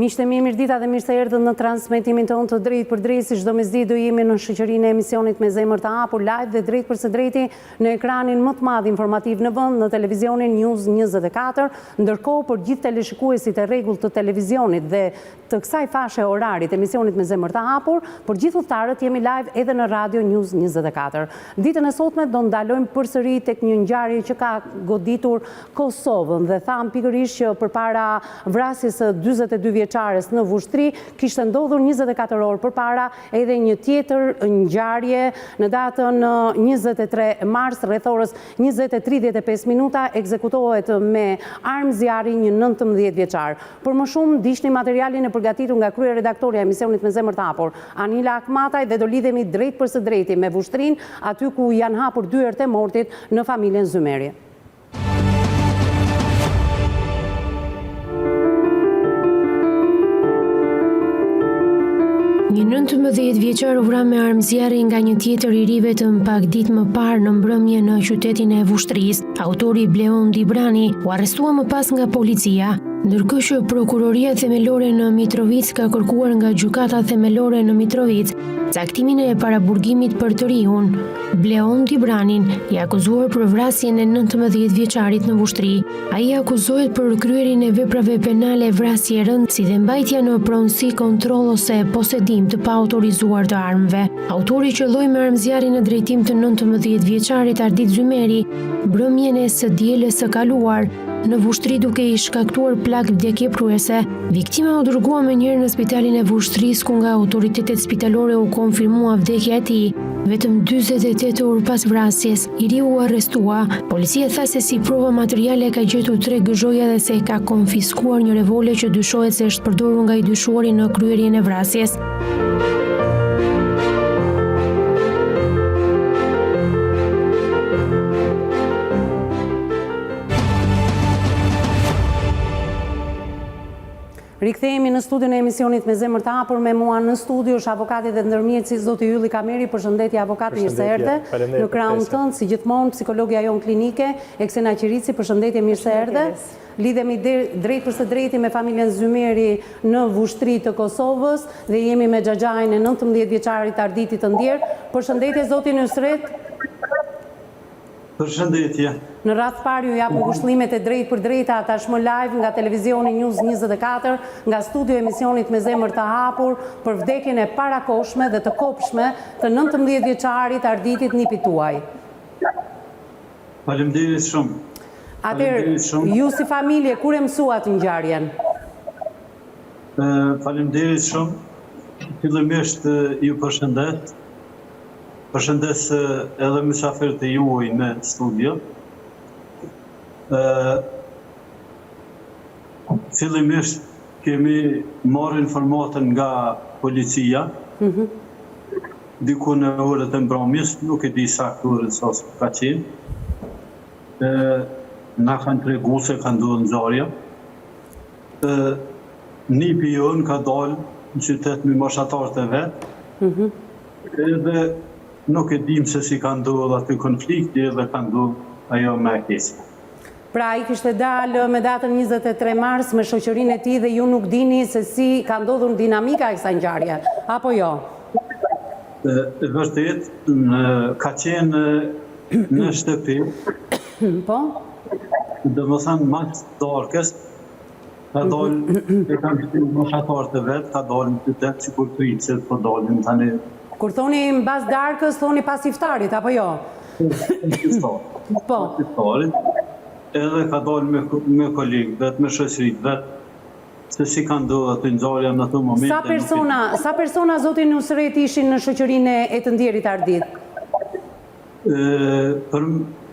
Miqtë e mi, mirëdita dhe mirë se erdhët në transmetimin tonë të drejtpërdrejtë, si çdo mesditë do jemi në shoqërinë e emisionit me zemër të hapur live dhe drejtpërsëdrejti në ekranin më të madh informativ në vend, në televizionin News 24, ndërkohë për gjithë teleshikuesit e rregullt të televizionit dhe të kësaj fashe orari të emisionit me zemër të hapur, për gjithë udhëtarët jemi live edhe në Radio News 24. Ditën e sotme do ndalojmë përsëri tek një ngjarje që ka goditur Kosovën dhe thamë pikërisht që përpara vrasjes së 42 vjeçares në Vushtrri kishte ndodhur 24 orë përpara edhe një tjetër ngjarje në datën 23 mars rreth orës 20:35 minuta ekzekutohet me armë zjarri një 19 vjeçar. Për më shumë ndiqni materialin e përgatitur nga kryeredaktorja e emisionit me zemër të hapur, Anila Akmataj dhe do lidhemi drejtpërsëdrejti me Vushtrrinë, aty ku janë hapur dyert e mortit në familjen Zymeri. Një 19 vjeçar u vra me armë zjarri nga një tjetër i ri vetëm pak ditë më parë në mbrëmje në qytetin e Vushtrrisë. Autori Bleon Dibrani u arrestua më pas nga policia. Ndërkohë që Prokuroria Themelore në Mitrovicë ka kërkuar nga Gjykata Themelore në Mitrovicë caktimin e paraburgimit për të riun, Bleon Dibranin, i akuzuar për vrasjen e 19 vjeçarit në Vushtrri. Ai akuzohet për kryerjen e veprave penale vrasje e rëndë, si dhe mbajtja në pronësi, kontroll ose posedim të paautorizuar të armëve. Autori qëlloi me armë zjarri në drejtim të 19 vjeçarit Ardit Zymeri, mbrëmjen e së dielës së kaluar, në Vushtrri duke i shkaktuar plagë vdekjeprurëse. Viktima u dërgua menjëherë në spitalin e Vushtrrisë, ku nga autoritetet spitalore u konfirmua vdekja e tij. Vetëm 48 orë pas vrasjes, i riu u arrestua. Policia tha se si prova materiale ka gjetur tre gëzhoja dhe se ka konfiskuar një revole që dyshohet se është përdorur nga i dyshuari në kryerjen e vrasjes. Rikthehemi në studion e emisionit me zemër të hapur me mua në studio është avokati dhe ndërmjetësi zoti Ylli Kameri. Përshëndetje avokat, mirë se erdhe. Në krahun tënd, si gjithmonë, psikologja jonë klinike, Eksena Qirici, përshëndetje, mirë se erdhe. Lidhemi drejtpërsëdrejti me familjen Zymeri në Vushtrri të Kosovës dhe jemi me xhaxhain e 19 vjeçarit Arditit të ndjerë. Përshëndetje zoti Nysret. Përshëndetje. Në radhë të parë ju jap ngushëllimet e drejtpërdrejta tashmë live nga televizioni News 24, nga studio e emisionit Me zemër të hapur për vdekjen e parakohshme dhe të kobshme të 19 vjeçarit Arditit nipit tuaj. Faleminderit shumë. Atëherë, ju si familje kur e mësuat ngjarjen? Faleminderit shumë. Fillimisht ju përshëndes. Përshëndes edhe mysafirët e juaj në studio. Fillimisht kemi marrë informatën nga policia, mhm. diku në orët e mbrëmjes, nuk e di saktë orën sa ka qenë. Na kanë tregu se ka ndodhur ngjarja. Nipi jonë ka dalë në qytet me moshatarët e vet, mhm. edhe nuk e dim se si ka ndodhur aty konflikti edhe ka ndodhur ajo më e keqe. Pra ai kishte dalë me datën 23 mars me shoqërinë e tij dhe ju nuk dini se si ka ndodhur dinamika e kësaj ngjarje, apo jo? E vërtet, ka qenë në shtëpi. Po? Domethënë, mas darkës, ka dalë, e kanë qenë moshatarët e vet, ka dalë në qytet, sikur pritësit, po dalin tani. Kur thoni mbas darkës, thoni pas iftarit, apo jo? Po. Pas iftarit, edhe ka dalë me, me kolegë vet, me shoqëritë vet, se si ka ndodhur aty ngjarja në ato momente. Sa persona, sa persona zoti Nusret ishin në shoqërinë e të ndjerit Ardit? Për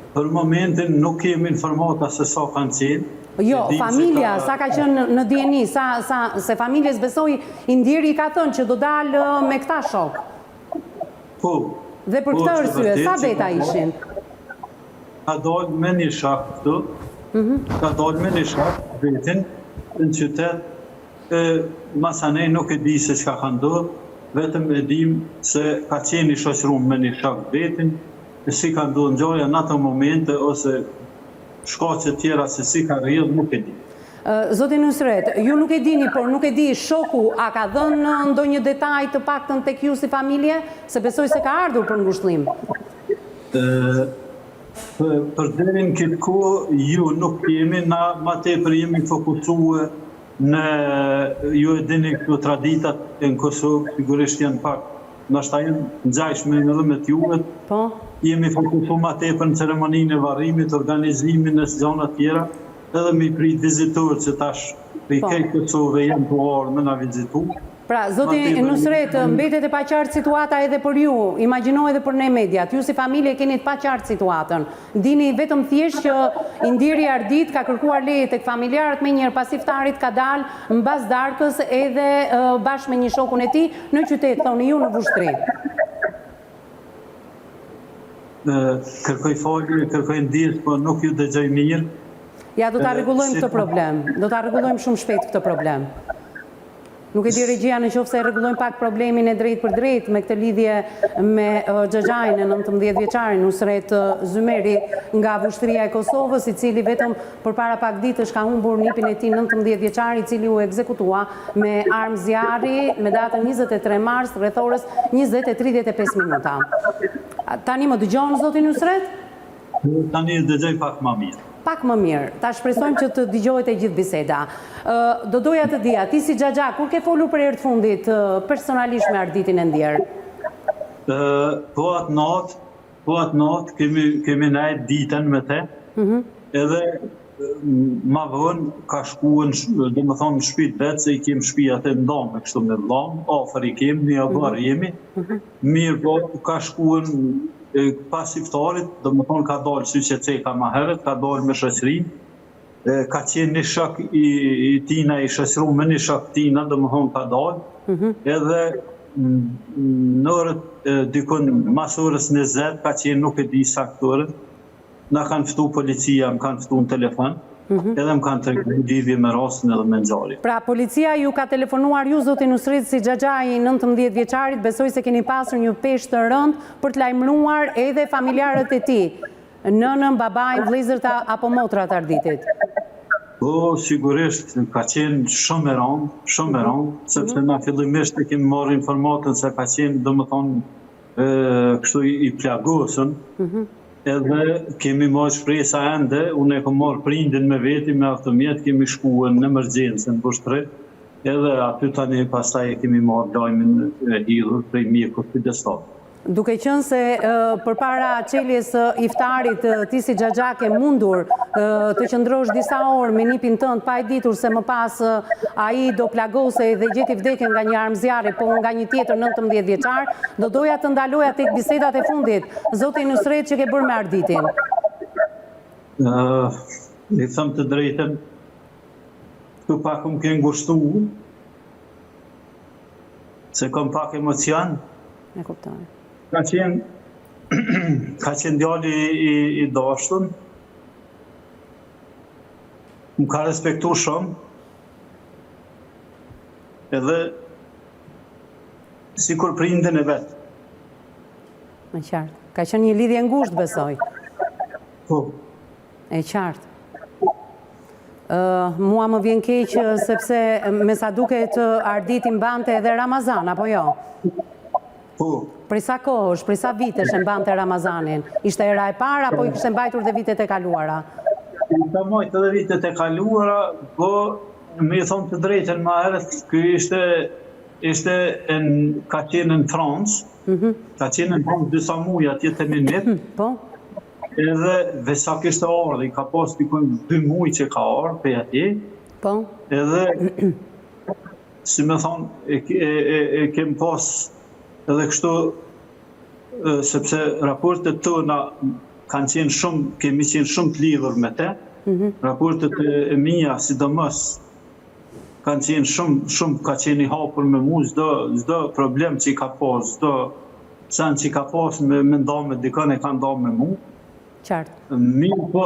për momentin nuk kemi informata se sa kanë qenë. Jo, familja, sa ka qenë në dijeni, sa, sa, se familjes besoj i ndjeri i ka thënë që do dalë me këta shokë. Po. Dhe për po, këtë arsye, sa veta ishin? Ka dalë me një shok këtu, mhm. ka dalë me një shok, vetin, në qytet, E masanej nuk e di se çka ka ndodhë, vetëm e dim se ka qenë i shoqërum me një shok vetin, e si ka ndodhë ngjarja në ato momente ose shkaqe tjera se si ka rrjedhë nuk e di. Zoti Nusret, ju nuk e dini, por nuk e di shoku a ka dhënë ndonjë detaj të paktën tek ju si familje, se besoj se ka ardhur për ngushëllim. Për deri në këtë kohë, jo nuk kemi, na ma tepër jemi fokusue në, ju e dini këto traditat në Kosovë, sigurisht janë pak, ndoshta janë ngjajshme edhe me t'juvet, po. jemi fokusu ma tepër në ceremoninë e varrimit, organizimin e gjana tjera, Edhe me i prit vizitorët që tash prej po. krejt Kosove janë tu ardhë me na vizitu. Pra, zoti Nusret, mbetet e paqartë situata edhe për ju, imagjino edhe për ne mediat. Ju si familje keni të paqartë situatën. Dini vetëm thjesht që i ndjeri Ardit ka kërkuar leje tek familjarët menjëherë pas iftarit ka dalë mbas darkës edhe bashkë me një shokun e tij në qytet, thoni ju në Vushtrri. Kërkoj falje, kërkoj ndjesë, po nuk ju dëgjoj mirë. Ja, do ta rregullojmë këtë problem. Do ta rregullojmë shumë shpejt këtë problem. Nuk e di regjia në qoftë se e rregullojmë pak problemin e drejtpërdrejtë me këtë lidhje me xhaxhain e 19 vjeçarin Nusret Zymeri nga Vushtrria e Kosovës, i cili vetëm përpara pak ditësh ka humbur nipin e tij 19 vjeçar, i cili u ekzekutua me armë zjarri me datën 23 mars rreth orës 20:35 minuta. Tani më dëgjon zoti Nusret? Tani e dëgjoj pak më mirë. Pak më mirë. Ta shpresojmë që të dëgjohet e gjithë biseda. Do doja të dija, ti si xhaxha, kur ke folur për herë të fundit personalisht me Arditin e ndjerë? Po atë natë, Po atë natë kemi kemi nejt ditën me te. Mm Edhe ma vonë ka shku në, domethonë në shpi të vet, se i kem shpijat e ndame kështu me vllanë, afër i kem, një oborr mm -hmm. jemi. Mm -hmm. Mirëpo, ka shku në pas iftarit, domethonë ka dalë siç e ceka ma herët, ka dalë me shoqërinë, ka qenë një shok i, i tina, i shoqëru me një shok tina, domethonë ka dalë, mm -hmm. edhe në orët dikun mas orës 20, ka qenë nuk e di saktë orën, na kanë ftu policia, më kanë ftu në telefon, mm -hmm. edhe më kanë tregu lidhje me rastin edhe me ngjarjen. Pra, policia ju ka telefonuar ju, zoti Nusret, si xhaxhai i 19 vjeçarit, besoj se keni pasur një peshë të rëndë për të lajmëruar edhe familjarët e tij. Nënën, babain, vëllezërit apo motrat e Arditit? Po, sigurisht, ka qenë shumë e rëndë, shumë e rëndë, sepse na fillimisht e kemi marrë informatën se ka qenë, domethonë, kështu i plagosën, mhm. edhe kemi marrë shpresa ende, unë e kom marrë prindin me veti, me automjet, kemi shku në emergjencë në Vushtrri, edhe aty tani pastaj e kemi marrë lajmin e hidhur prej mjekut kujdestar. Duke qenë se përpara çeljes së iftarit ti si xhaxha ke mundur të qëndrosh disa orë me nipin tënd pa e ditur se më pas ai do plagosej dhe gjeti vdekjen nga një armë zjarri po nga një tjetër 19 vjeçar, do doja të ndaloja tek bisedat e fundit, zoti Nusret që ke bërë me Arditin. I them të drejtën, këtu pak më ke ngushtu, se kam pak emocion. E kuptoj. Ka qenë ka qenë djali i, i dashtun. Më ka respektu shumë. Edhe sikur prindin e vet. E qartë. Ka qenë një lidhje e ngushtë, besoj. Po. E qartë. Mua më vjen keq sepse me sa duket Arditi mbante edhe Ramazan, apo jo? Po. Prej sa kohësh, prej sa vitesh e mbante Ramazanin? Ishte hera e parë apo i kishte mbajtur dhe vitet e kaluara? I ka mbajt edhe vitet e kaluara, po me i thonë të drejtën ma herët, ky ishte ishte en, ka qenë në Francë, mm -hmm. ka qenë në Francë disa muaj atje te një nip. Po. Edhe veç sa kishte ardhë, i ka pas dikun dy muaj që ka ardhë prej atje. Po. Edhe, si me thonë, e, e, e, e kem pas edhe kështu, sepse raportet tona kanë qenë shumë, kemi qenë shumë të lidhur me te, mm -hmm. raportet e, e mia, sidomos, kanë qenë shumë, shumë ka qenë i hapur me mu, çdo, çdo problem që i ka pas, çdo sen që i ka pas me, me nda me dikën e ka nda me mu. Qartë. Mirëpo,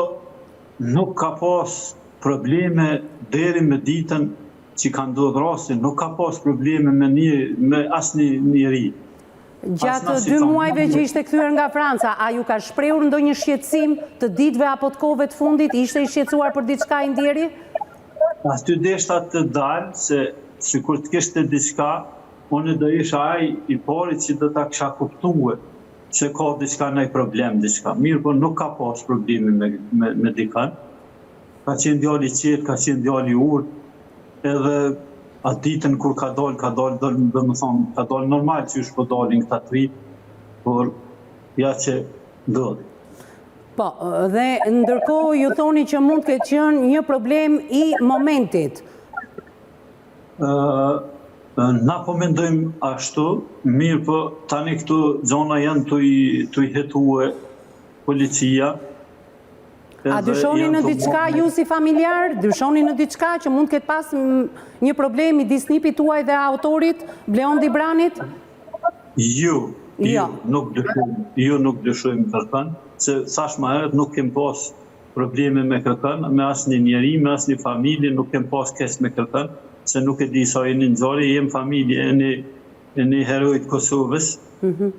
nuk ka pas probleme deri me ditën që ka ndodhë rasti, nuk ka pas probleme me, një, me asnjë njeri. Gjatë dy muajve që ishte kthyer nga Franca, a ju ka shprehur ndonjë shqetësim të ditëve apo të kohëve të fundit? Ishte i shqetësuar për diçka i ndjeri? Aty deshta të dal se sikur të kishte diçka, unë do isha ai i pari që do ta kisha kuptue se ka diçka naj problem diçka. Mirëpo nuk ka pas probleme me me, me dikën. Ka qenë djalë i qetë, ka qenë djalë i urtë, edhe atë ditën kur ka dalë, ka dalë, domethonë, ka dalë normal qysh po dalin këta të ri, por ja që ndodhi. Po, dhe ndërkohë ju thoni që mund të ketë qenë një problem i momentit. Na po mendojmë ashtu, mirëpo tani këto gjona janë tu i, tu i hetue policia. A dyshoni në diçka ju si familjar? Dyshoni në diçka që mund të ketë pas një problem midis nipit tuaj dhe autorit, Bleon Dibranit? Jo, jo, nuk dyshojmë, jo nuk dyshojmë kërkën, se thashë ma herët nuk kem pas probleme me kërkën, me asnjë njeri, me asnjë familje, nuk kem pas keq me kërkën, se nuk e di sa jeni në ngjarje, jem familje e një, e një heroi të Kosovës, mm -hmm.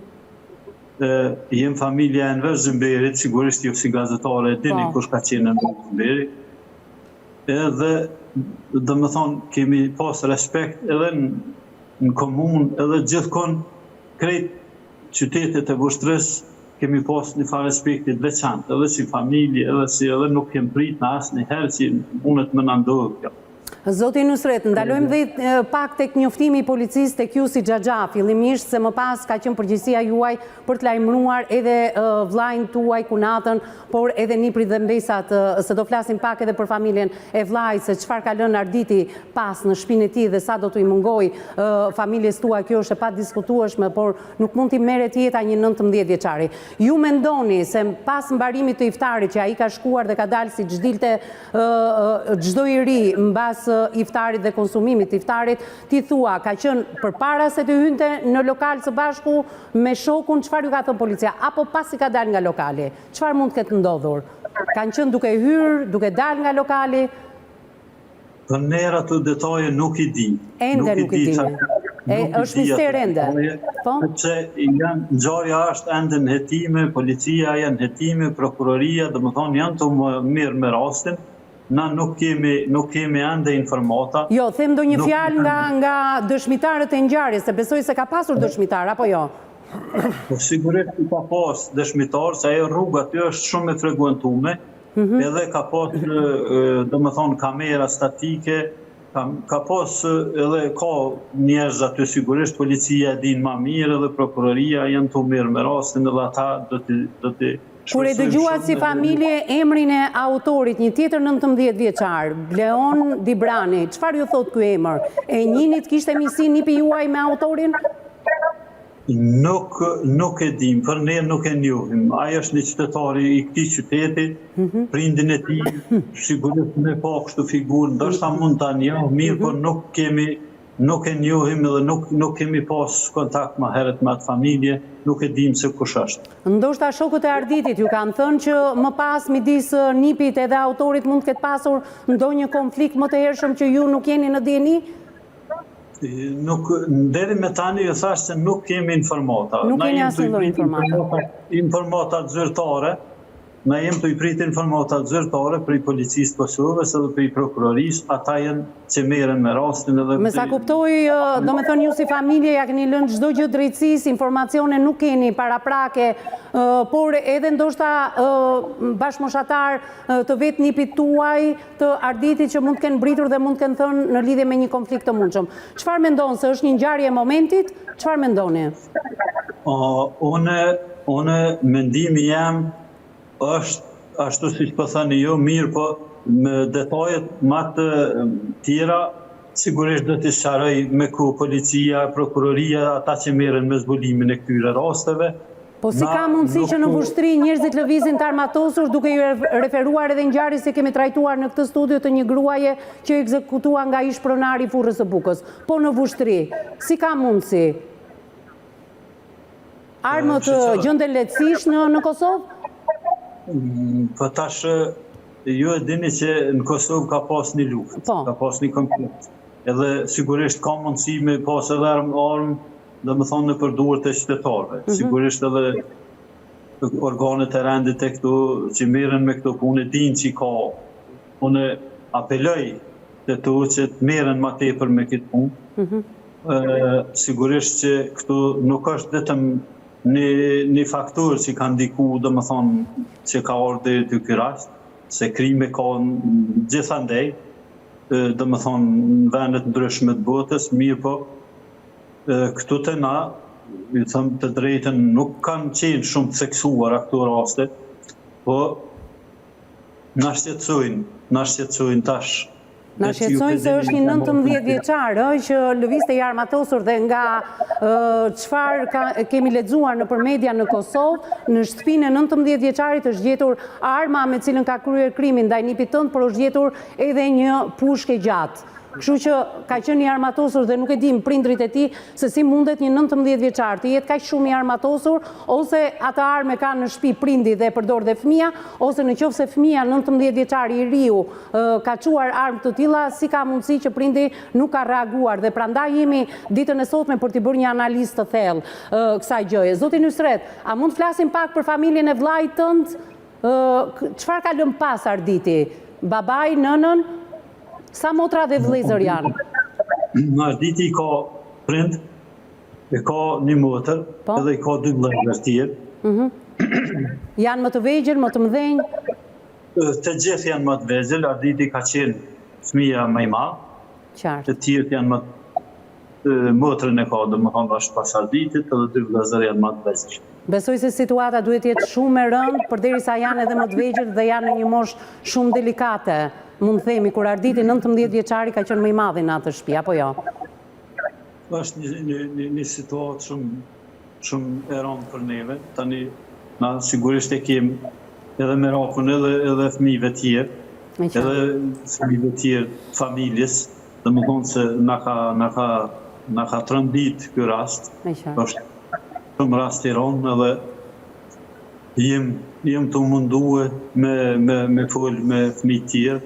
jem familja e Enver Zymberit, sigurisht ju si gazetare e dini po. kush ka qenë Enver Zymberi, edhe, domethonë, kemi pas respekt edhe në në komunë edhe gjithkund krejt qytetet e Vushtrrisë kemi pas një farë respekti të veçantë edhe si familje edhe si edhe nuk kem prit na asnjëherë që mundet me na ndodhë kjo. Zoti Nusret, ndalojmë dhe pak tek njoftimi i policisë tek ju si xhaxha, fillimisht se më pas ka qenë përgjegjësia juaj për të lajmëruar edhe vëllain tuaj, kunatën, por edhe nipërit dhe mbesat, se do flasim pak edhe për familjen e vëllait, se çfarë ka lënë Arditi pas në shpinë e tij dhe sa do t'i mungojë familjes tuaj, kjo është e padiskutueshme, por nuk mund t'i merret jeta një 19 vjeçari. Ju mendoni se pas mbarimit të iftarit që ai ka shkuar dhe ka dalë siç dilte çdo i ri mbas iftarit dhe konsumimit të iftarit, ti thua ka qenë përpara se të hynte në lokal së bashku Me shokun çfarë ju ka thënë policia apo pasi ka dalë nga lokali? Çfarë mund të ketë ndodhur? Kanë qenë duke hyrë, duke dalë nga lokali? Për nder ato detaje nuk i di. Ende nuk i dini. E, është mister ende. Po? Sepse janë, ngjarja është ende në hetime, policia janë në hetime, prokuroria, domethonë janë tu u marrë me rastin, Na nuk kemi nuk kemi ende informata. Jo, them ndonjë fjalë nga nga dëshmitarët e ngjarjes, se besoj se ka pasur dëshmitarë, apo jo? Po sigurisht që ka pas dëshmitarë, se ajo rrugë aty është shumë e frekuentume, mhm. edhe ka pas, domethonë, kamera statike, ka, ka pas edhe ka njerëz aty sigurisht, policia e din ma mirë edhe prokuroria janë tu u marrë me rastin edhe ata do t'i do t'i Kur e dëgjuat si familje emrin e autorit, një tjetër 19 vjeçar, Bleon Dibrani, çfarë ju thotë ky emër? E njinit kishte miqësi nipi juaj me autorin? Nuk, nuk e dim, për ne nuk e njohim. Ai është një qytetar i këtij qyteti, mhm. prindin e tij, sigurisht me pa kështu figurë, ndoshta mund ta njoh, mirë, por mhm. nuk kemi Nuk e njohim edhe nuk nuk kemi pas kontakt ma herët me atë familje, nuk e dimë se kush është. Ndoshta shokët e Arditit ju kanë thënë që më pas midis nipit edhe autorit mund të ketë pasur ndonjë konflikt më të hershëm që ju nuk jeni në dijeni? Nuk, deri me tani ju thashë se nuk kemi informata. Nuk keni asnjë lloj informate. Informatat zyrtare, Na jem tu i prit informatat zyrtare prej Policisë të Kosovës edhe prej Prokurorisë, ata janë që merren me rastin edhe Me sa kuptoj, domethënë ju si familje ja keni lënë çdo gjë drejtësisë, informacione nuk keni paraprake, por edhe ndoshta bashkëmoshatarë të vetë nipit tuaj, të Arditit që mund të kenë mbritur dhe mund të kenë thënë në lidhje me një konflikt të mundshëm. Çfarë mendon se është një ngjarje e momentit? Çfarë mendoni? Unë, unë mendimi jem është ashtu siç po thoni ju, mirë po me detajet ma të tjera sigurisht do t'i sqaroj me kohë policia, prokuroria, ata që merren me zbulimin e këtyre rasteve. Po si ka mundësi që në Vushtrri njerëzit lëvizin të armatosur duke iu referuar edhe ngjarjes që kemi trajtuar në këtë studio të një gruaje që u ekzekutua nga ish pronari i furrës së bukës. Po në Vushtrri, si ka mundësi? Armët gjenden lehtësisht në në Kosovë? Mm, po tash ju e dini që në Kosovë ka pas një luftë, po. ka pas një konflikt. Edhe sigurisht ka mundësi me pas edhe armë, armë domethonë nëpër duart e qytetarëve. Mm -hmm. Sigurisht edhe organet e rendit e këtu që merren me këto punë dinë që ka. Unë apeloj. të to që të merren ma tepër me këtë punë. Mm -hmm. Sigurisht që këtu nuk është vetëm një, një faktor që ka ndiku, domethonë, që ka ardhë deri te ky rast, se krime ka gjithandej, domethonë, në vende të ndryshme të botës, mirëpo, këtu te na, ju them të drejtën, nuk kanë qenë shumë të theksuara këto raste, po na shqetësojnë, na shqetësojnë tash. Na shqetësojnë se është një 19 vjeçar, ë, që lëvizte i armatosur dhe nga çfarë kemi lexuar nëpër media në Kosovë, në shtëpinë e 19 vjeçarit është gjetur arma me cilën ka kryer krimin ndaj nipit tënd, por është gjetur edhe një pushkë e gjatë. Kështu që ka qenë i armatosur dhe nuk e dimë prindërit e tij se si mundet një 19 vjeçar të jetë kaq shumë i armatosur ose atë armë e ka në shtëpi prindi dhe e përdor dhe fëmija, ose në qoftë se fëmija 19 vjeçar i riu ka çuar armë të tilla, si ka mundësi që prindi nuk ka reaguar dhe prandaj jemi ditën e sotme për t'i bërë një analizë të thellë kësaj gjëje. Zoti Nysret, a mund të flasim pak për familjen e vëllait tënd? Çfarë ka lënë pas Arditi? Babai, nënën? Sa motra dhe vëllezër janë? Arditi i ka prind, e ka një motër, po. edhe i ka dy vëllezër tjerë. Mhm. Janë më të vegjël, më të mëdhenj? Të gjithë janë më të vegjël, Arditi ka qenë fëmija më i madh. Qartë. Të tjerët janë më motrën e ka, domethënë është pas Arditit, edhe dy vëllezër janë më të vegjël. Besoj se situata duhet të jetë shumë e rëndë, përderisa janë edhe më të vegjël dhe janë në një moshë shumë delikate. Mund të themi, kur Arditi 19 vjeçari ka qenë më i madhi në atë shtëpi, apo jo? Është një, një, një, një situatë shumë shumë e rëndë për neve. Tani na sigurisht e kem edhe merakun edhe edhe fëmijëve tjerë, edhe fëmijëve tjerë të familjes, domethonë se na ka na ka na ka trondit ky rast. Është shumë rast i rëndë edhe jem jem tu mundue me me me fol me fëmijë tjerë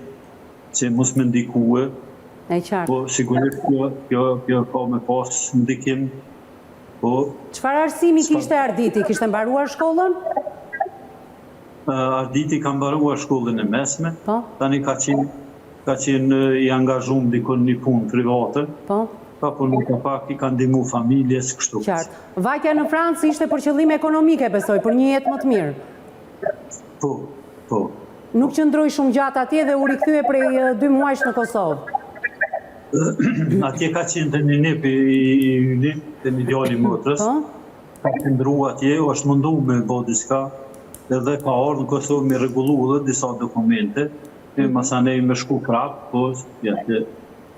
që mos me ndikue. E qartë. Po sigurisht kjo kjo kjo ka me pas ndikim Po. Çfarë arsimi kishte Arditi? Kishte mbaruar shkollën? Arditi ka mbaruar shkollën e mesme. Po. Tani ka qenë ka qenë i angazhum dikun në një punë private. Po. Ka punu ka pak, i ka ndihmu familjes, kështu. Qartë. Vajtja në Francë ishte për qëllime ekonomike, besoj, për një jetë më të mirë. Po, po. Nuk qëndroi shumë gjatë atje dhe u rikthye prej dy muajsh në Kosovë. Atje ka qenë te një nip i yni, te një djalë i motrës. Po. Ka qëndru atje, është mundu me bo diçka, edhe ka ardhë në Kosovë me rregullu edhe disa dokumente, e mhm. masanej me shku prapë, po, ja,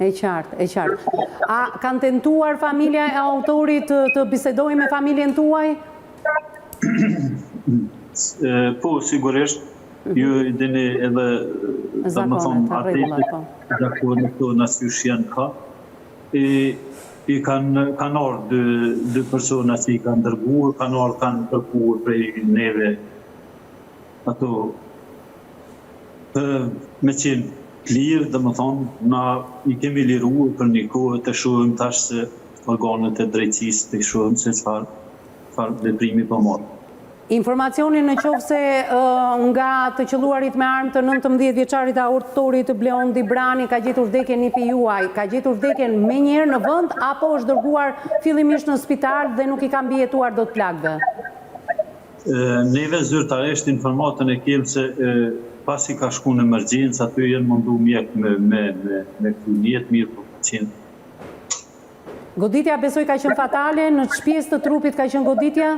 E qartë, e qartë. A kanë tentuar familja e autorit të, të bisedojë me familjen tuaj? Po, sigurisht, mhm. ju i dini edhe, domethonë, atë po. Zakonet tona qysh janë ka. I, i kanë kanë ardhur dy dy persona që i kanë dërguar, kanë ardhur kanë kërkuar prej neve ato me qenë të lirë, domethonë, na i kemi liruar për një kohë të shohim tash se organet e drejtësisë të shohim se çfarë çfarë veprimi po marrin. Informacioni në qoftë se nga të qëlluarit me armë të 19 vjeçarit autorit Bleon Dibrani ka gjetur vdekjen nipi juaj, ka gjetur vdekjen menjëherë në vend apo është dërguar fillimisht në spital dhe nuk i ka mbijetuar dot plagëve? Neve zyrtarisht informatën e kem se pasi ka shku në emergjencë aty janë mundu mjekët me me me me kthy në jetë mirëpo ka qenë Goditja besoj ka qenë fatale, në ç'pjesë të trupit ka qenë goditja?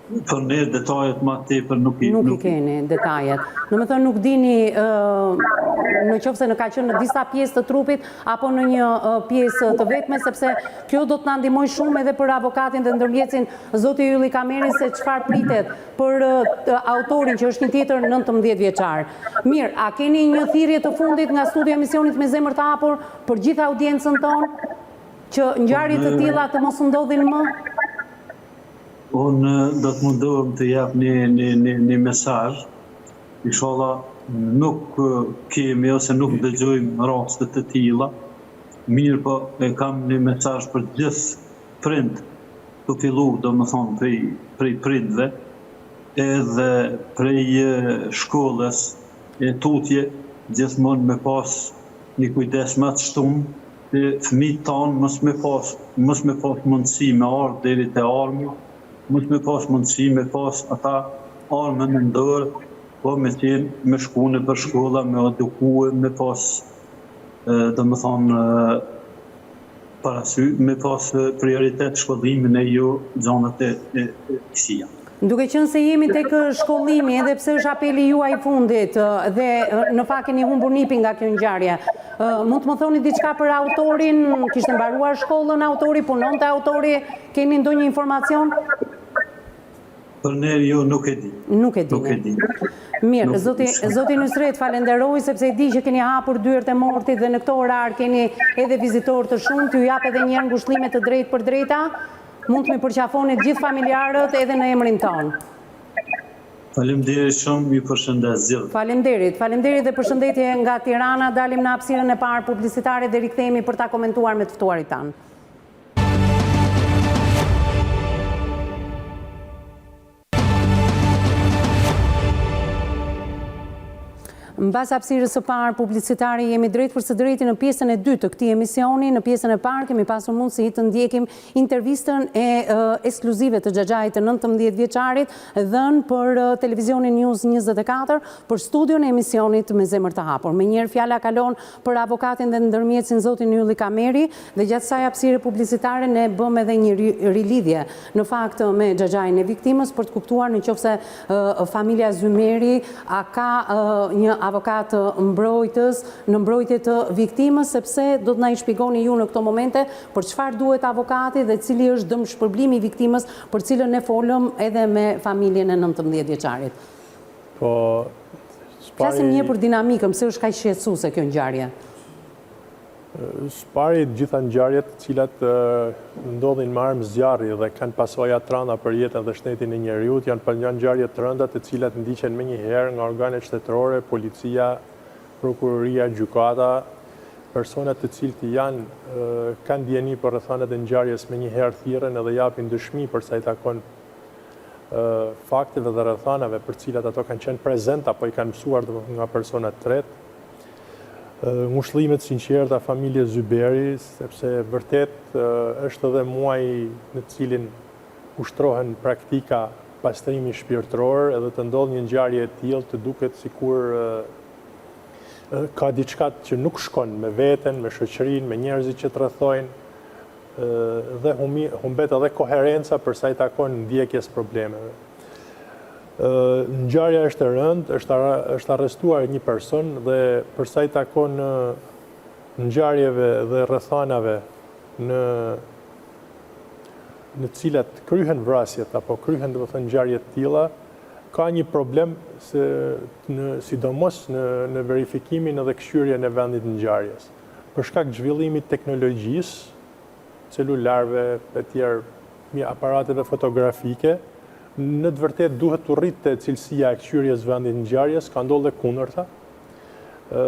Për ne detajet ma tepër nuk i... Nuk i keni detajet. Domethënë nuk dini në qoftë se në ka qenë në disa pjesë të trupit apo në një pjesë të vetme, sepse kjo do të na ndihmojë shumë edhe për avokatin dhe ndërmjetësin zoti Ylli Kameri se çfarë pritet për autorin që është një tjetër 19 vjeçar. Mirë, a keni një thirrje të fundit nga studio e emisionit me zemër të hapur për gjithë audiencën tonë që ngjarje të tilla të mos ndodhin më? Unë do të mundohem të jap një një një një mesazh. Inshallah nuk kemi ose nuk dëgjojmë raste të tilla. Mirëpo e kam një mesazh për gjithë prindt, tu fillu domethonë prej prej prindve edhe prej shkollës e tutje. gjithmonë me pas një kujdes ma të shtum, që fëmijët tanë mos me pas, mos me pas mundësi me ardhë deri te arma, mos me pas mundësi me pas ata armën në dorë, po me qenë, me shku nëpër shkolla, me u edukue, me pas, domethonë, parasysh, me pas prioritet shkollimin e jo gjanat e këqija. Duke qenë se jemi tek shkollimi, edhe pse është apeli juaj i fundit dhe në fakt keni humbur nipin nga kjo ngjarje, mund të më thoni diçka për autorin, kishte mbaruar shkollën autori, punonte autori, keni ndonjë informacion? Për ne jo nuk e di. Nuk e di. Nuk e di. Mirë, zoti zoti Nysret, falenderoj sepse e di që keni hapur dyert e mortit dhe në këtë orar keni edhe vizitorë të shumtë, ju jap edhe një herë ngushëllime të drejtpërdrejta. Mund të m'i përqafoni të gjithë familjarët edhe në emrin tonë. Faleminderit shumë, ju përshëndes gjithë. Faleminderit, faleminderit dhe përshëndetje nga Tirana. Dalim në hapësirën e parë publicitare dhe rikthehemi për ta komentuar me të ftuarit tanë. Mbas hapësirës së parë publicitare jemi drejtpërsëdrejti në pjesën e dytë të këtij emisioni. Në pjesën e parë kemi pasur mundësi të ndjekim intervistën e ekskluzive të xhaxhait të 19 vjeçarit dhënë për televizionin News 24 për studion e emisionit me zemër të hapur. Menjëherë fjala kalon për avokatin dhe ndërmjetësin zotin Ylli Kameri Dhe gjatë kësaj hapësire publicitare ne bëmë edhe një rilidhje në fakt me xhaxhain e viktimës për të kuptuar në qoftë se familja Zymeri a ka një avokat mbrojtës në mbrojtje të viktimës sepse do të na i shpjegoni ju në këto momente për çfarë duhet avokati dhe cili është dëmshpërblimi i viktimës për cilën ne folëm edhe me familjen e 19 vjeçarit. Po, Flasim një për dinamikën, pse është kaq shqetësuese kjo ngjarje? Së pari, të gjitha ngjarjet të cilat ndodhin me armë zjarri dhe kanë pasoja të rënda për jetën dhe shëndetin e njeriut, janë janë ngjarje të rënda të cilat ndiqen menjëherë nga organet shtetërore, policia, prokuroria, gjykata, personat të cilët janë kanë dijeni për rrethanat e ngjarjes menjëherë thirren edhe japin dëshmi për sa i takon fakteve dhe rrethanave për të cilat ato kanë qenë prezent apo i kanë mësuar domethënë nga persona të tretë. Ngushëllime të sinqerta familjes Zyberi, sepse vërtet është edhe muaji në të cilin ushtrohen praktika pastrimi shpirtëror edhe të ndodhë një ngjarje e tillë të duket sikur ka diçka që nuk shkon me veten, me shoqërinë, me njerëzit që të rrethojnë dhe humbet edhe koherenca për sa i takon ndjekjes problemeve. Ngjarja është e rëndë, është është arrestuar një person dhe për sa i takon ngjarjeve dhe rrethanave në në të cilat kryhen vrasjet apo kryhen domethënë ngjarje të tilla, ka një problem se në sidomos në në verifikimin edhe këqyrjen e vendit të ngjarjes. Për shkak të zhvillimit të teknologjisë, celularëve e tjerë, aparateve fotografike, në të vërtetë duhet t'u rritte cilësia e këqyrjes vendit të ngjarjes, ka ndodhur e kundërta. Ë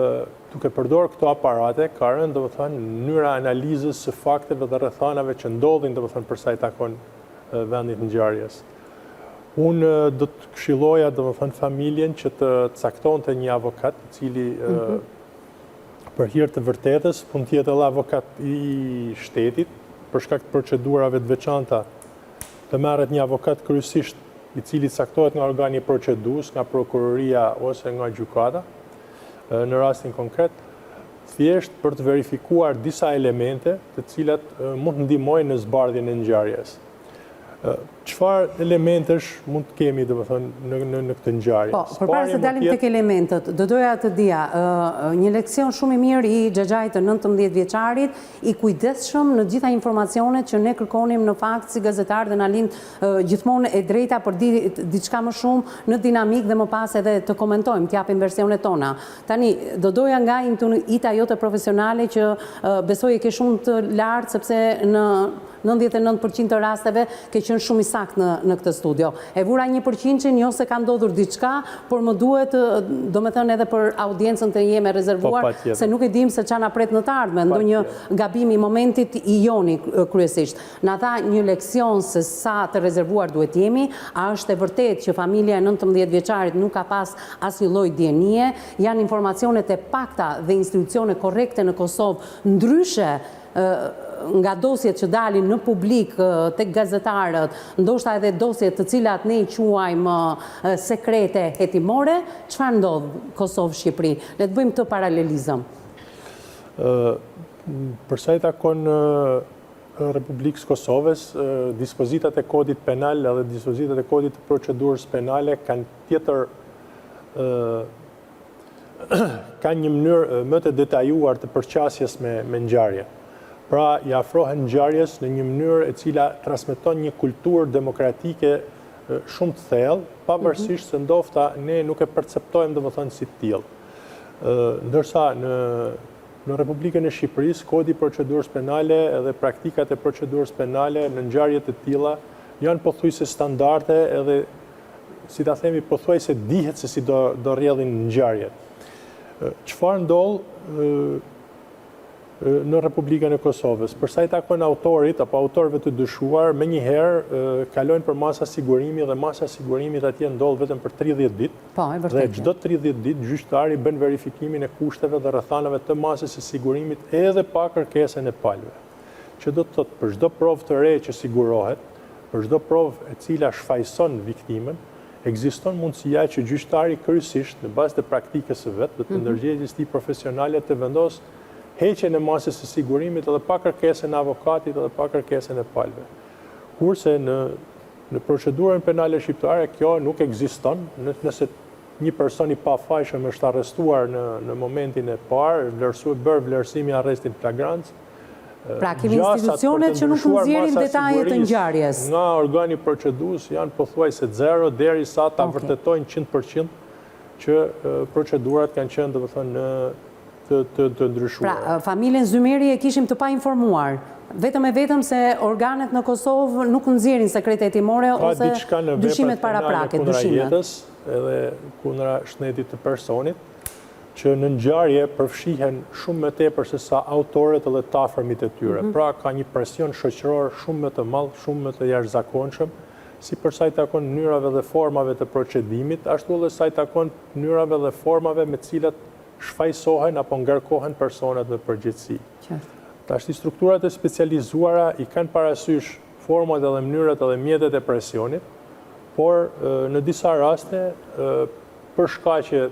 duke përdorur këto aparate ka rënë domethënë mënyra e analizës së fakteve dhe rrethanave që ndodhin domethënë për sa i takon vendit të ngjarjes. Unë do të këshilloja domethënë familjen që të caktonte një avokat, i cili mm -hmm. për hir të vërtetës, mund të jetë edhe avokat i shtetit, për shkak të procedurave të veçanta, të merret një avokat kryesisht i cili caktohet nga organi procedues, nga prokuroria ose nga gjykata, në rastin konkret, thjesht për të verifikuar disa elemente të cilat mund të ndihmojnë në zbardhjen e ngjarjes. Çfarë elementesh mund të kemi, domethënë, në në në këtë ngjarje? Po, përpara se dalim tek elementët, do doja të dija, një leksion shumë i mirë i xhaxhait të 19 vjeçarit, i kujdesshëm në gjitha informacionet që ne kërkonim në fakt si gazetarë dhe na lind gjithmonë e drejta për diçka më shumë në dinamikë dhe më pas edhe të komentojmë, të japim versionet tona. Tani, do doja nga intuita jote profesionale që besoj e ke shumë të lartë sepse në 99 për qind të rasteve ke qenë shumë i saktë. saktë në në këtë studio. E vura një përqindëshin, jo se ka ndodhur diçka, por më duhet, domethënë edhe për audiencën të jem e rezervuar, po, se nuk e dimë se ça na pret në të ardhmen, ndonjë gabim i momentit i joni kryesisht. Na dha një leksion se sa të rezervuar duhet të jemi, a është e vërtetë që familja e 19 vjeçarit nuk ka pas asnjë lloj dijenie, janë informacionet e pakta dhe institucione korrekte në Kosovë, ndryshe nga dosjet që dalin në publik tek gazetarët, ndoshta edhe dosjet të cilat ne i quajmë sekrete hetimore, çfarë ndodh Kosovë Shqipëri? Le të bëjmë këtë paralelizëm. Për sa i takon Republikës Kosovës, dispozitat e kodit penal edhe dispozitat e kodit të procedurës penale kanë tjetër kanë një mënyrë më të detajuar të përqasjes me, me ngjarjen. Pra, i afrohen ngjarjes në një mënyrë e cila transmeton një kulturë demokratike shumë të thellë, pavarësisht se ndofta ne nuk e perceptojmë domethënë si të tillë. Ndërsa në në Republikën e Shqipërisë, Kodi i Procedurës Penale edhe praktikat e procedurës penale në ngjarje të tilla janë pothuajse standarde edhe si ta themi, pothuajse dihet se si do do rrjedhin ngjarjet. Çfarë ndodh në Republikën e Kosovës? Për sa i takon autorit apo autorëve të dyshuar, menjëherë kalojnë për masa sigurimi dhe masa sigurimit atje ndodh vetëm për 30 ditë. Po, e vërtetë. Dhe çdo 30 ditë gjyqtari bën verifikimin e kushteve dhe rrethanave të masës së sigurimit edhe pa kërkesën e palëve. Që do të thotë për çdo provë të re që sigurohet, Për çdo provë e cila shfajëson viktimën, ekziston mundësia që gjyqtari kryesisht, në bazë të praktikës së vet dhe të ndërgjegjes tij profesionale të vendosë heqjen e masës së sigurimit edhe pa kërkesën e avokatit edhe pa kërkesën e palëve. Kurse në në procedurën penale shqiptare kjo nuk ekziston, nëse një person i pafajshëm është arrestuar në në momentin e parë, është vlerësuar, bërë vlerësimi i arrestit në flagrancë, Pra, kemi institucionet që nuk nxjerrin detaje të ngjarjes. Nga organi procedues janë pothuajse zero derisa ta vërtetojnë 100% që procedurat kanë qenë, domethënë, të të të ndryshuara. Pra, familjen Zymeri e kishim të painformuar. Vetëm e vetëm se organet në Kosovë nuk nxjerrin sekrete hetimore ose dyshimet paraprake, dyshimet. Ka diçka në veprat penale kundra jetës edhe kundra shëndetit të personit, që në ngjarje përfshihen shumë më tepër se sa autorët edhe të afërmit e tyre. Mhm. Pra ka një presion shoqëror shumë më të madh, shumë më të jashtëzakonshëm, si për sa i takon mënyrave dhe formave të procedimit, ashtu edhe sa i takon mënyrave dhe formave me të cilat shfajësohen apo ngarkohen personat me përgjegjësi. Tashti strukturat e specializuara i kanë parasysh format edhe mënyrat edhe mjetet e presionit, por në disa raste për shkaqe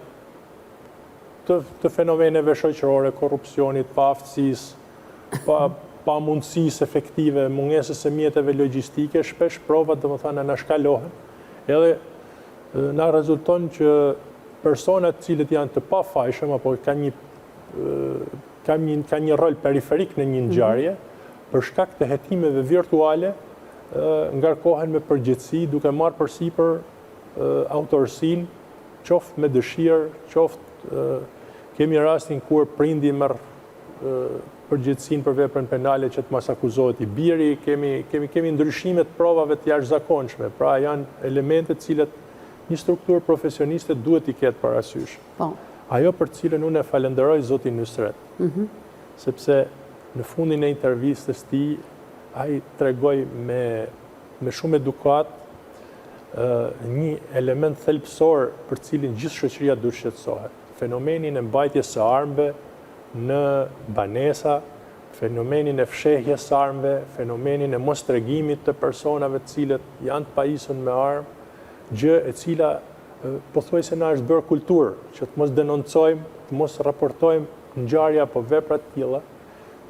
të, të fenomeneve shoqërore, korrupsionit, paaftësisë, pa, pamundësisë efektive, mungesës së mjeteve logjistike, shpesh provat, domethënë, anashkalohen, edhe na rezulton që personat të cilët janë të pafajshëm, apo kanë një, kanë një, kanë një rol periferik në një mhm. ngjarje, mm -hmm. për shkak të hetimeve virtuale, ngarkohen me përgjegjësi duke marrë përsipër autorësinë, qoftë me dëshirë, qoftë kemi rastin kur prindi merr përgjegjësinë për veprën penale që të mos akuzohet i biri, kemi kemi kemi ndryshime të provave të jashtëzakonshme, pra janë elemente të cilat një strukturë profesioniste duhet t'i ketë parasysh. Po. Ajo për të cilën unë e falënderoj zotin Nysret, mm -hmm. sepse në fundin e intervistës tij ai tregoi me me shumë edukatë një element thelbësor për të cilin gjithë shoqëria duhet të shqetësohet, fenomenin e mbajtjes së armëve në banesa, fenomenin e fshehjes së armëve, fenomenin e mostregimit të personave të cilët janë të pajisur me armë, gjë e cila pothuajse na është bërë kulturë që të mos denoncojmë, të mos raportojmë ngjarje apo vepra të tilla,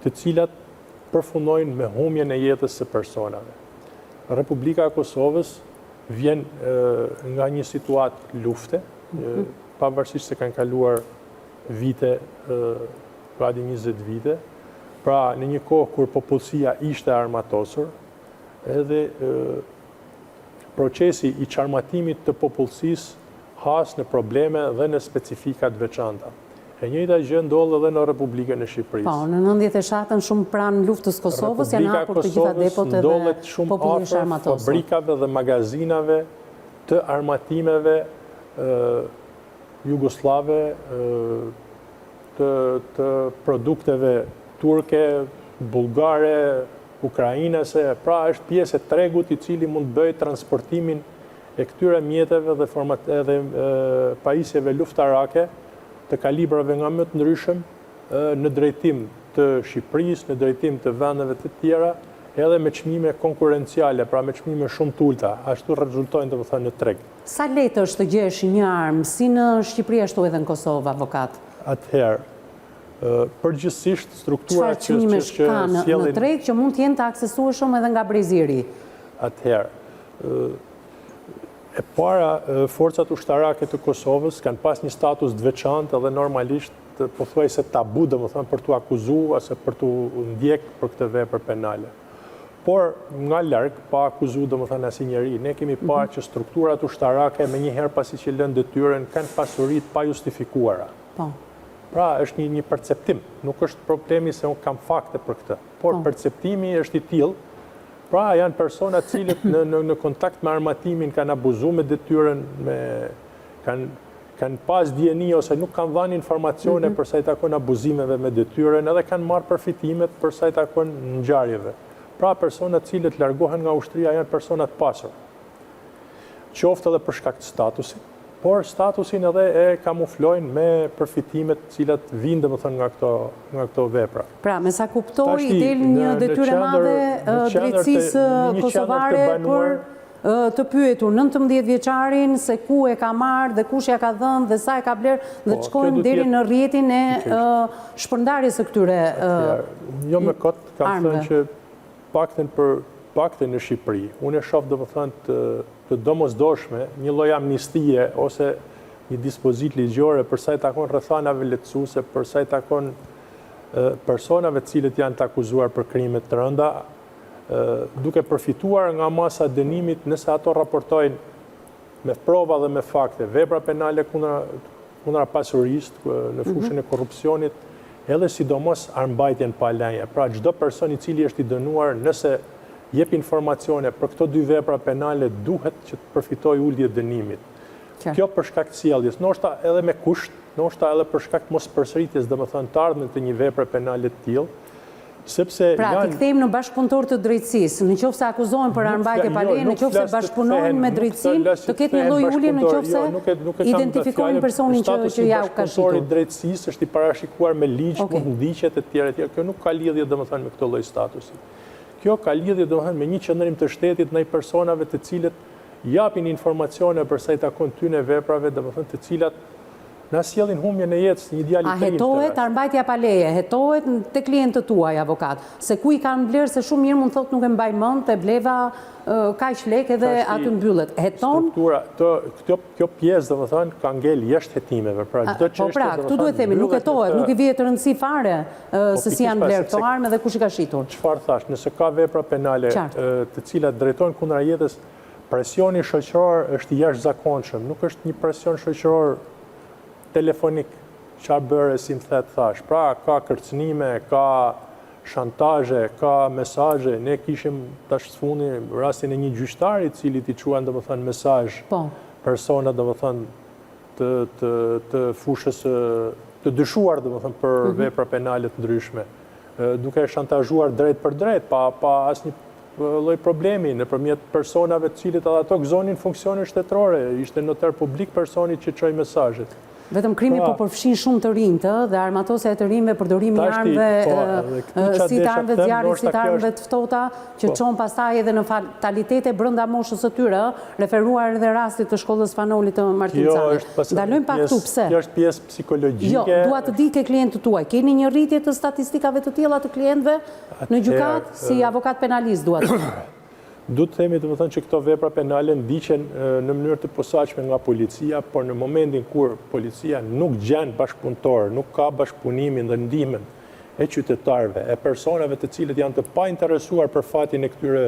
të cilat përfundojnë me humbjen e jetës së personave. Republika e Kosovës vjen nga një situatë lufte, mhm. pavarësisht se kanë kaluar vite, gati 20 vite, pra në një kohë kur popullsia ishte armatosur, edhe procesi i çarmatimit të popullsisë has në probleme dhe në specifika të veçanta. E njëjta gjë ndodh edhe në Republikën e Shqipërisë. Po, në 97-ën shumë pranë luftës Kosovës janë hapur të gjitha depot edhe populli është armatosur. Ndodhet shumë afër fabrikave dhe magazinave të armatimeve jugosllave, të të produkteve turke, bullgare, ukrainase, pra është pjesë e tregut i cili mund të bëjë transportimin e këtyre mjeteve dhe format edhe pajisjeve luftarake të kalibrave nga më të ndryshëm në drejtim të Shqipërisë, në drejtim të vendeve të tjera, edhe me çmime konkurrenciale, pra me çmime shumë të ulëta, ashtu rezultojnë domethënë në treg. Sa lehtë është të gjesh një armë, si në Shqipëri ashtu edhe në Kosovë, avokat? Atëherë, përgjithësisht strukturat që sjellin... Çfarë çmimesh ka në treg që mund të jenë të aksesueshëm edhe nga brezi i ri? Atëherë, e para, forcat ushtarake të Kosovës kanë pas një status të veçantë edhe normalisht pothuajse tabu, domethënë, për t'u akuzu ose për t'u ndjek për këtë vepër penale. Por, nga larg, pa akuzu, domethënë, asnjë njeri, ne kemi parë mhm. që strukturat ushtarake menjëherë pasi që lënë detyrën kanë pasuri të pajustifikuara. Po. Pra, është një, një perceptim, nuk është problemi se unë kam fakte për këtë, por po. perceptimi është i tillë, pra janë persona të cilët në, në, në kontakt me armatimin kanë abuzu me detyrën, me, kanë kanë pas dijeni ose nuk kanë dhënë informacione mm -hmm. për sa i takon abuzimeve me detyrën edhe kanë marrë përfitimet për sa i takon ngjarjeve. Pra persona të cilët largohen nga ushtria janë persona të pasur. Qoftë edhe për shkak të statusit, por statusin edhe e kamuflojnë me përfitimet të cilat vijnë domethënë nga këto nga këto vepra. Pra, me sa kuptoj, i del një detyrë e madhe drejtësisë kosovare për të pyetur 19 vjeçarin se ku e ka marrë dhe kush ia ka dhënë dhe sa e ka blerë dhe të po, shkojmë deri në rrjetin e shpërndarjes së këtyre Jo më kot kam thënë që paktën për paktën në Shqipëri, unë e shoh domethënë të të domosdoshme një lloj amnistie ose një dispozitë ligjore për sa i takon rrethanave lehtësuese, për sa i takon personave të cilët janë të akuzuar për krime të rënda, duke përfituar nga masa e dënimit nëse ato raportojnë me prova dhe me fakte, vepra penale kundra kundra pasurisë në mhm. fushën e korrupsionit, edhe sidomos armëmbajtjen pa leje. Pra çdo person i cili është i dënuar nëse jep informacione për këto dy vepra penale duhet që të përfitojë ulje dënimit. Kjo për shkak të sjelljes, ndoshta edhe me kusht, ndoshta edhe për shkak të mospërsëritjes, domethënë të ardhmen të një vepre penale të tillë, sepse Pra, t'i kthejmë në bashkëpunëtorë të drejtësisë, në qoftë se akuzohen për armëmbajtje pa leje, në qoftë se bashkëpunojnë me drejtësinë, të ketë një lloj ulje në qoftë se identifikojnë personin që që ja u ka shitur. Statusi i drejtësisë është i parashikuar me ligj, mund të ndiqet etj etj. Kjo nuk ka lidhje domethënë me këtë lloj statusi. Kjo ka lidhje domethënë me një qëndrim të shtetit ndaj personave të cilët japin informacione për sa i takon këtyre veprave, domethënë të cilat Na sjellin humbjen e jetës një djali të ri. A hetohet armëmbajtja pa leje, hetohet te klientët tuaj avokat, se ku i kanë blerë se shumë mirë mund thotë nuk e mbaj mend, e bleva kaq lekë edhe aty mbyllet. Heton? Struktura, të, kjo, kjo pjesë domethënë ka ngel jashtë hetimeve, pra çdo çështje po pra, këtu duhet themi, nuk hetohet, nuk i vihet rëndësi fare po, se si janë blerë këto armë dhe kush i ka shitur. Çfarë thashë, nëse ka vepra penale të cilat drejtohen kundra jetës, Presioni shoqëror është i jashtëzakonshëm, nuk është një presion shoqëror telefonik, ça bëre si më the të thashë. Pra, ka kërcënime, ka shantazhe, ka mesazhe. Ne kishim tash së fundi rastin e një gjyqtari i cilit i çuan domethënë mesazh po. persona domethënë të të të fushës të dyshuar domethënë për mm -hmm. vepra penale të ndryshme, duke e shantazhuar drejtpërdrejt pa pa asnjë lloj problemi nëpërmjet personave të cilët edhe ato gëzonin funksione shtetërore, ishte noter publik personi që çoi mesazhet. Vetëm krimi pra, po përfshin shumë të rinjtë dhe armatosja e të rinjve, përdorimi i armëve, po, si të armëve të zjarrit, si të armëve të ftohta, që po. çon pastaj edhe në fatalitete brenda moshës së tyre, referuar edhe rastit të shkollës Fan Nolit të Martin Canit. Ndalojmë pak këtu, pse? Kjo është pjesë psikologjike. Jo, dua të di ke klientët tuaj. Keni një rritje të statistikave të tilla të klientëve? Në gjykatë, si avokat penalist, dua të them. Duhet të themi domethënë që këto vepra penale ndiqen në mënyrë të posaçme nga policia, por në momentin kur policia nuk gjen bashkëpunëtorë, nuk ka bashkëpunimin dhe ndihmën e qytetarëve, e personave të cilët janë të painteresuar për fatin e këtyre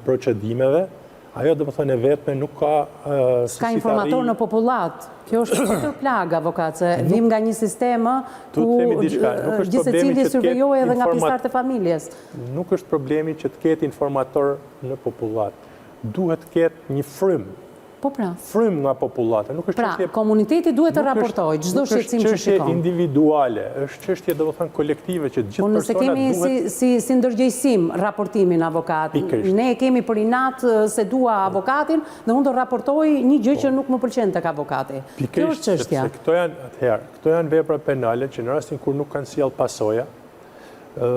procedimeve, Ajo domethënë e vetme nuk ka se si ta S'ka informator në popullatë. Kjo është tjetër plagë, avokat, se vijmë nga një sistem ku gjithsecili survejohej edhe nga pjesëtarët e familjes. Nuk është problemi që të ketë informator në popullatë. Duhet të ketë një frymë Po pra. Frymë nga popullata. Nuk është pra, çështje komuniteti duhet të raportojë çdo shqetësim që shikon. Nuk është çështje individuale, është çështje domethënë kolektive që të gjithë po personat duhet Po nëse kemi si si ndërgjegjësim raportimin avokat, ne e kemi për inat s'e dua avokatin dhe unë do raportoj një gjë që po. nuk më pëlqen tek avokati. Kjo është çështja. Sepse këto janë atëherë, këto janë vepra penale që në rastin kur nuk kanë sjellë pasoja, ë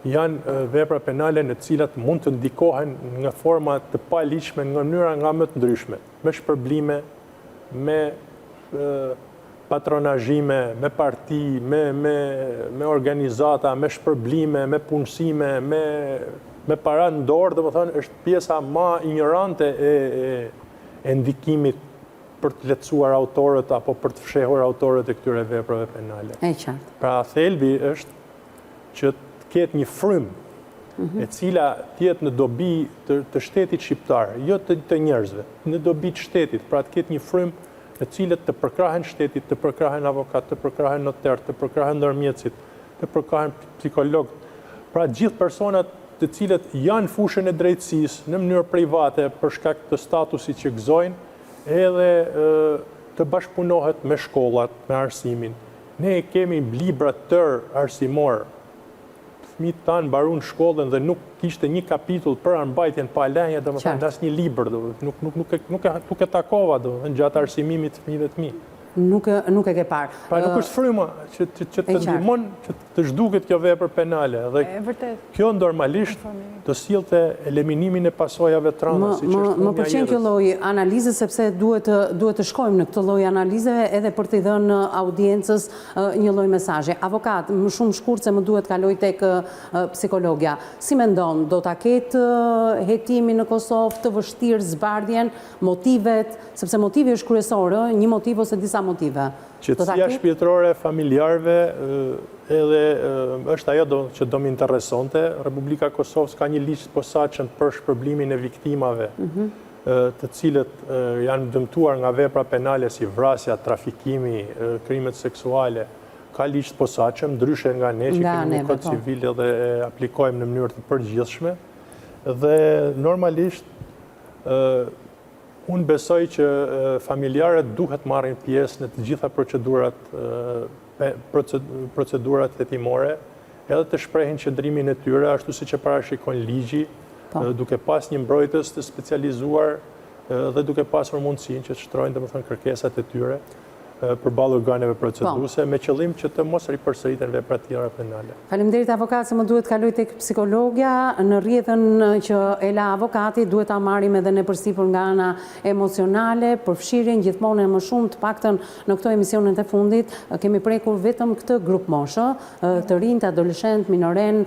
Janë vepra penale në të cilat mund të ndikohen në forma të paligjshme në mënyra nga më të ndryshmet, me shpërblime, me patronazhime, me parti, me me me organizata, me shpërblime, me punësime, me me para në dorë, domethënë është pjesa ma injorante e e e ndikimit për të lehtësuar autorët apo për të fshehur autorët e këtyre veprave penale. E qartë. Pra thelbi është që të ketë një frymë mhm. e cila të jetë në dobi të, të shtetit shqiptar, jo të, të njerëzve, në dobi të shtetit, pra të ketë një frymë në cilët të përkrahen shtetit, të përkrahen avokat, të përkrahen noter, të përkrahen ndërmjetësit, të përkrahen psikologët, pra gjithë personat të cilët janë në fushën e drejtësisë në mënyrë private për shkak të statusit që gëzojnë, edhe të bashkëpunohet me shkollat, me arsimin, Ne kemi libra të tërë arsimorë. Fëmijët tanë mbarun shkollën dhe nuk kishte një kapitull për armbajtjen pa leje, domethënë në asnjë libër, domethënë nuk nuk nuk e nuk e nuk e takova domethënë gjatë arsimimit të fëmijëve të mi. Nuk e nuk e ke parë. Pra nuk është fryma që që që të ndihmon që të zhduket kjo vepër penale dhe kjo normalisht do sillte eliminimin e pasojave të rënda, siç është humbja e jetës. Më pëlqen kjo lloj analize sepse duhet të duhet të shkojmë në këtë lloj analize edhe për t'i dhënë audiencës një lloj mesazhi. Avokat, më shumë shkurt se më duhet të kaloj tek psikologja. Si mendon, do ta ketë hetimi në Kosovë të vështirë zbardhjen, motivet, sepse motivi është kryesor, ë, një motiv ose disa motive. Qetësia shpirtërore e familjarëve edhe është ajo do, që do më interesonte. Republika e Kosovës ka një ligj të posaçëm për shpërblimin e viktimave, mhm. të cilët janë dëmtuar nga vepra penale si vrasja, trafikimi, krimet seksuale. Ka ligj të posaçëm, ndryshe nga ne që kemi një kod po. civil edhe e aplikojmë në mënyrë të përgjithshme. Dhe normalisht Unë besoj që familjarët duhet marrin pjesë në të gjitha procedurat procedurat hetimore, edhe të shprehin qëndrimin e tyre ashtu siç e parashikon ligji, po. duke pas një mbrojtës të specializuar dhe duke pasur mundësinë që të shtrojnë domethënë kërkesat e tyre përballë organeve proceduese, po. me qëllim që të mos ripërsëriten vepra të tjera penale. Faleminderit avokat se më duhet të kaloj tek psikologja, në rrjedhën që e la avokati duhet ta marrim edhe ne përsipër nga ana emocionale, përfshirjen gjithmonë e më shumë, të paktën në këto emisionet e fundit kemi prekur vetëm këtë grupmoshë, të rinjtë, adoleshentë, minorenë,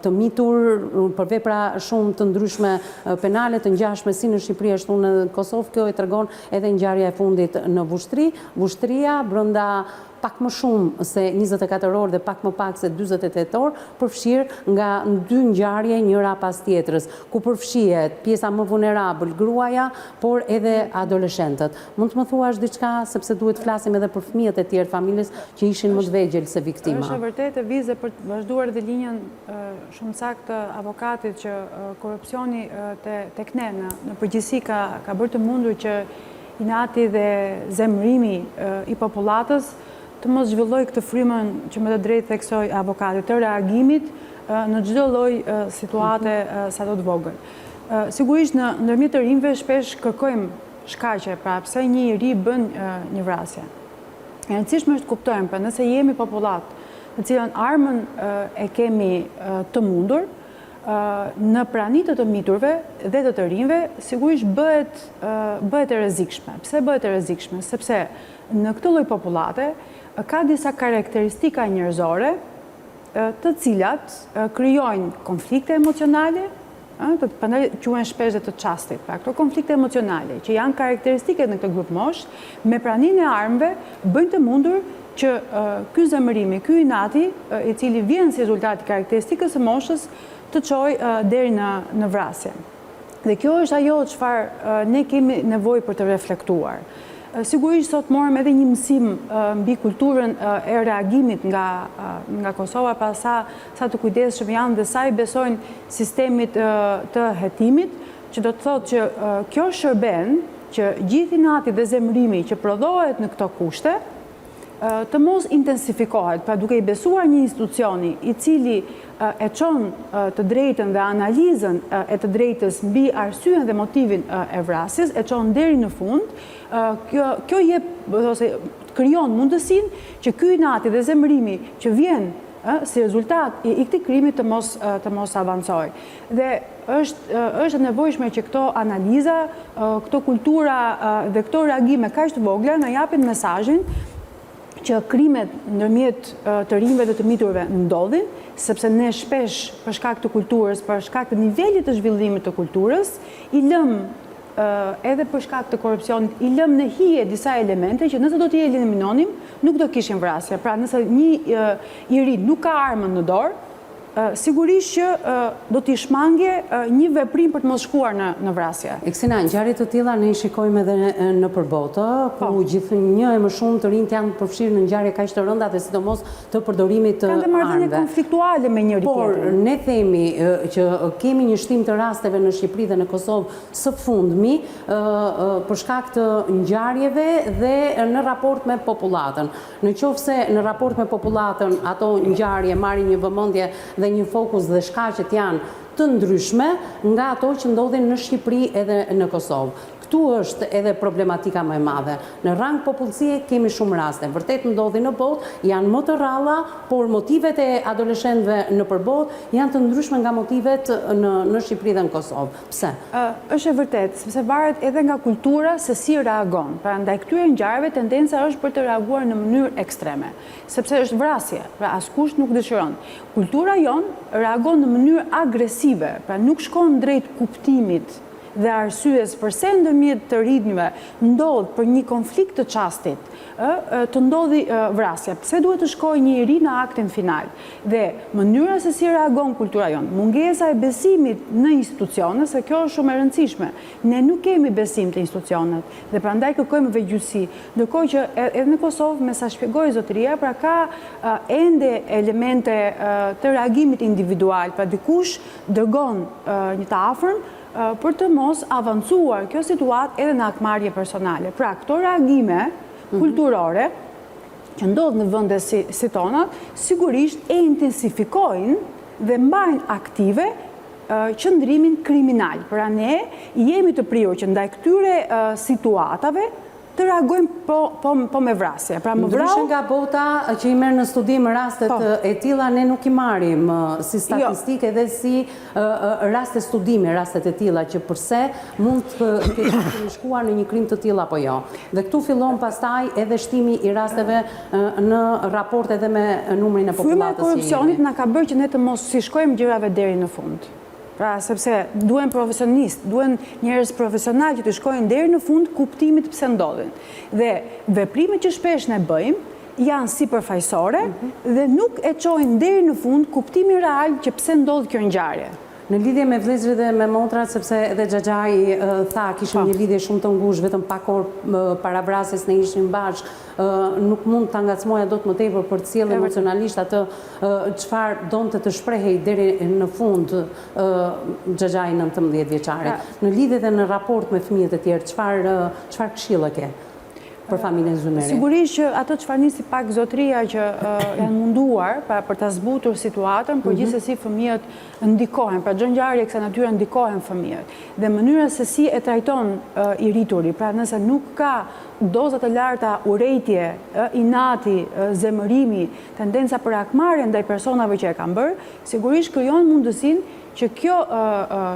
të mitur për vepra shumë të ndryshme penale, të ngjashme si në Shqipëri ashtu në Kosovë, kjo e tregon edhe ngjarja e fundit në Vushtrri. Vushtrria brenda pak më shumë se 24 orë dhe pak më pak se 48 orë, përfshirë nga dy ngjarje njëra pas tjetrës, ku përfshihet pjesa më vulnerabël, gruaja, por edhe adoleshentët. Mund të më thuash diçka, sepse duhet të flasim edhe për fëmijët e tjerë të familjes që ishin më të vegjël se viktima. Është e vërtetë Vize për të vazhduar dhe linjën shumë saktë të avokatit që korrupsioni tek ne në përgjithësi ka ka bërë të mundur që inati dhe zemërimi i popullatës të mos zhvillojë këtë frymën që me të drejtë theksoi avokati, të reagimit në çdo lloj situate sado të vogël. Sigurisht në ndërmjet të rinjve shpesh kërkojmë shkaqe, pra pse një i ri bën një vrasje. E rëndësishme është të kuptojmë, pra nëse jemi popullatë në cilën armën e kemi të mundur, në prani të të miturve dhe të të rinjve, sigurisht bëhet bëhet e rrezikshme. Pse bëhet e rrezikshme? Sepse në këtë lloj popullate ka disa karakteristika njerëzore të cilat krijojnë konflikte emocionale, ë, prandaj quhen shpesh dhe të çastit. Pra këto konflikte emocionale që janë karakteristike në këtë grupmoshë, me praninë e armëve bëjnë të mundur që ky zemërimi, ky inati, i cili vjen si rezultat i karakteristikës së moshës, të çojë deri në në vrasje. Dhe kjo është ajo çfarë ne kemi nevojë për të reflektuar. Sigurisht sot morëm edhe një mësim mbi kulturën e reagimit nga nga Kosova, pra sa sa të kujdesshëm janë dhe sa i besojnë sistemit të hetimit, që do të thotë që kjo shërben që gjithë inati dhe zemërimi që prodhohet në këto kushte, të mos intensifikohet, pra duke i besuar një institucioni i cili e çon të drejtën dhe analizën e të drejtës mbi arsyen dhe motivin e vrasjes, e çon deri në fund, kjo kjo jep ose krijon mundësinë që ky inati dhe zemërimi që vjen si rezultat i këtij krimi të mos të mos avancojë. Dhe është është e nevojshme që këto analiza, këto kultura dhe këto reagime kaq të vogla na japin mesazhin që krimet ndërmjet të rinjve dhe të miturve ndodhin, sepse ne shpesh për shkak të kulturës, për shkak të nivelit të zhvillimit të kulturës, i lëmë edhe për shkak të korrupsionit, i lëmë në hije disa elemente që nëse do t'i eliminonim, nuk do kishim vrasje. Pra nëse një i ri nuk ka armën në dorë, sigurisht që do t'i shmangje një veprim për të mos shkuar në në vrasje. Eksina, ngjarje të tilla ne i shikojmë edhe nëpër botë, ku po. gjithnjë e më shumë të rinjtë janë përfshirë në ngjarje kaq të rënda dhe sidomos të përdorimit të armëve. Kanë dhe marrëdhënie konfliktuale me njëri tjetrin. Por ne themi që kemi një shtim të rasteve në Shqipëri dhe në Kosovë së fundmi për shkak të ngjarjeve dhe në raport me popullatën. Në qoftë se në raport me popullatën ato ngjarje marrin një vëmendje dhe një fokus dhe shkaqet janë të ndryshme nga ato që ndodhin në Shqipëri edhe në Kosovë. Këtu është edhe problematika më e madhe. Në rang popullsie kemi shumë raste. Vërtet ndodhin në botë, janë më të rralla, por motivet e adoleshentëve nëpër botë janë të ndryshme nga motivet në në Shqipëri dhe në Kosovë. Pse? Është e vërtetë, sepse varet edhe nga kultura se si reagon. Pra ndaj këtyre ngjarjeve tendenca është për të reaguar në mënyrë ekstreme, sepse është vrasje, pra askush nuk dëshiron. Kultura jonë reagon në mënyrë agresive, pra nuk shkon drejt kuptimit dhe arsyes përse ndërmjet të rinjve ndodh për një konflikt të çastit, ë, të ndodhi vrasja. Pse duhet të shkojë një i ri në aktin final? Dhe mënyra se si reagon kultura jonë, mungesa e besimit në institucione, se kjo është shumë e rëndësishme. Ne nuk kemi besim te institucionet dhe prandaj kërkojmë vetëgjyqësi. Ndërkohë që edhe në Kosovë, me sa shpjegoi zotëria, pra ka ende elemente të reagimit individual, pra dikush dërgon një të afërm për të mos avancuar kjo situatë edhe në hakmarrje personale. Pra këto reagime kulturore që ndodh në vende si, si tonat, sigurisht e intensifikojnë dhe mbajnë aktive qëndrimin kriminal. Pra ne jemi të prirur që ndaj këtyre situatave të reagojmë po, po, po me vrasje. Pra më vrau... Ndryshe nga bota që i merr në studim rastet po. e tilla, ne nuk i marrim si jo. statistikë edhe si raste studimi, rastet e tilla që përse mund të kemi shkuar në një krim të tillë apo jo. Dhe këtu fillon pastaj edhe shtimi i rasteve në raport edhe me numrin e popullatës. Fryma e korrupsionit na ka bërë që ne të mos i shkojmë gjërave deri në fund. Pra, sepse duhen profesionistë, duhen njerëz profesionalë që të shkojnë deri në fund kuptimit pse ndodhin. Dhe veprimet që shpesh ne bëjmë janë sipërfaqësore dhe nuk e çojnë deri në fund kuptimin real që pse ndodh kjo ngjarje. Në lidhje me vëllezërit dhe me motrat, sepse edhe xhaxhai tha, kishim një lidhje shumë të ngushtë, vetëm pak orë para vrasjes ne ishim bashkë, nuk mund ta ngacmoja dot më tepër për të sjellë emocionalisht atë çfarë donte të shprehej deri në fund xhaxhai i 19 vjeçarit. Në lidhje dhe në raport me fëmijët e tjerë, çfarë çfarë këshille ke? për familjen Zymeri. Sigurisht që ato çfarë nisi pak zotëria që janë munduar pra, për ta zbutur situatën, por mhm. gjithsesi fëmijët ndikohen, pra çdo ngjarje e kësaj natyre ndikohen fëmijët. Dhe mënyra se si e trajton i rrituri, pra nëse nuk ka doza të larta urrejtje, inati, zemërimi, tendenca për hakmarrje ndaj personave që e kanë bërë, sigurisht krijon mundësinë që kjo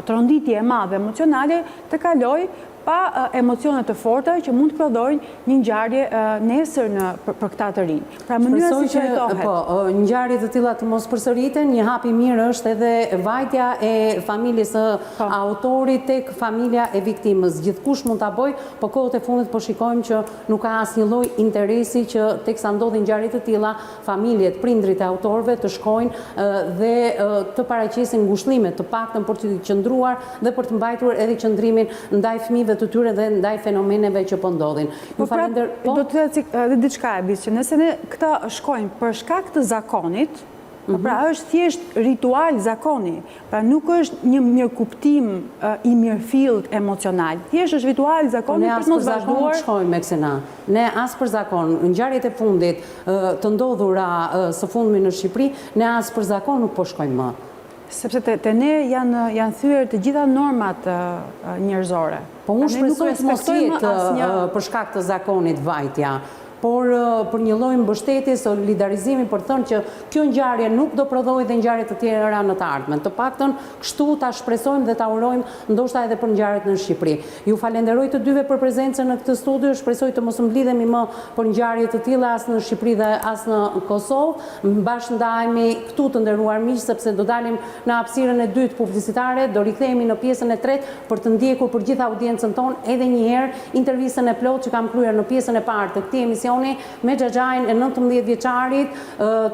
tronditje e madhe emocionale të kalojë pa emocione të forta që mund të prodhojnë një ngjarje nesër në për këta të rinj. Pra mënyra si trajtohet. Po, ngjarje të tilla të mos përsëriten, një hap i mirë është edhe vajtja e familjes së po. autorit tek familja e viktimës. Gjithkush mund ta bëjë, po kohët e fundit po shikojmë që nuk ka asnjë lloj interesi që teksa ndodhin ngjarje të tilla, familjet, prindërit e autorëve të shkojnë dhe të paraqesin ngushëllime. obligime, të paktën për të qëndruar dhe për të mbajtur edhe qëndrimin ndaj fëmijëve të tyre dhe ndaj fenomeneve që po ndodhin. Ju po pra, falender... Po? Do të thoja edhe diçka e bis, që nëse ne këta shkojnë për shkak të zakonit, mhm. pra është thjesht ritual zakoni, pra nuk është një mirëkuptim i mirëfilltë emocional, thjesht është ritual po zakoni për të mos vazhduar. Ne as për zakon shkojmë, Eksena. Ne as për zakon, ngjarjet e fundit të ndodhura së fundmi në Shqipëri, ne as për zakon nuk po shkojmë më. Sepse te te ne janë janë thyer të gjitha normat njerëzore. Po unë shpresoj të mos jetë për shkak të zakonit vajtja, por për një lloj mbështetje, solidarizimi për të thënë që kjo ngjarje nuk do prodhojë dhe ngjarje të tjera në të ardhmen. Të paktën kështu ta shpresojmë dhe ta urojmë ndoshta edhe për ngjarjet në Shqipëri. Ju falenderoj të dyve për prezencën në këtë studio, shpresoj të mos mblidhemi më për ngjarje të tilla as në Shqipëri dhe as në Kosovë. Bashkë ndahemi këtu të nderuar miq sepse do dalim në hapësirën e dytë publicitare, do rikthehemi në pjesën e tretë për të ndjekur për gjithë audiencën tonë edhe një herë intervistën e plotë që kam kryer në pjesën e parë të këtij emisioni me xhaxhain e 19 vjeçarit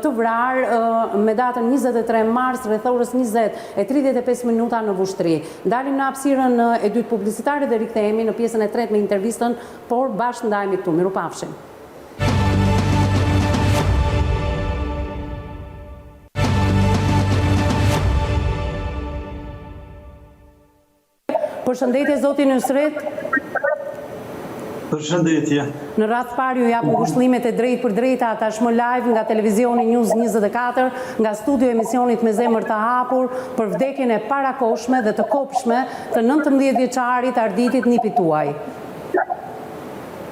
të vrarë me datën 23 mars rreth orës 20 e 35 minuta në Vushtrri. Dalim në hapësirën e dytë publicitare dhe rikthehemi në pjesën e tretë me intervistën, por bashkë ndahemi këtu. Mirupafshim. Përshëndetje zoti Nysret. Përshëndetje. Në radhë të parë ju jap ngushëllimet e drejtpërdrejta tashmë live nga televizioni News 24, nga studio e emisionit me zemër të hapur për vdekjen e parakohshme dhe të kobshme të 19 vjeçarit Arditit nipit tuaj.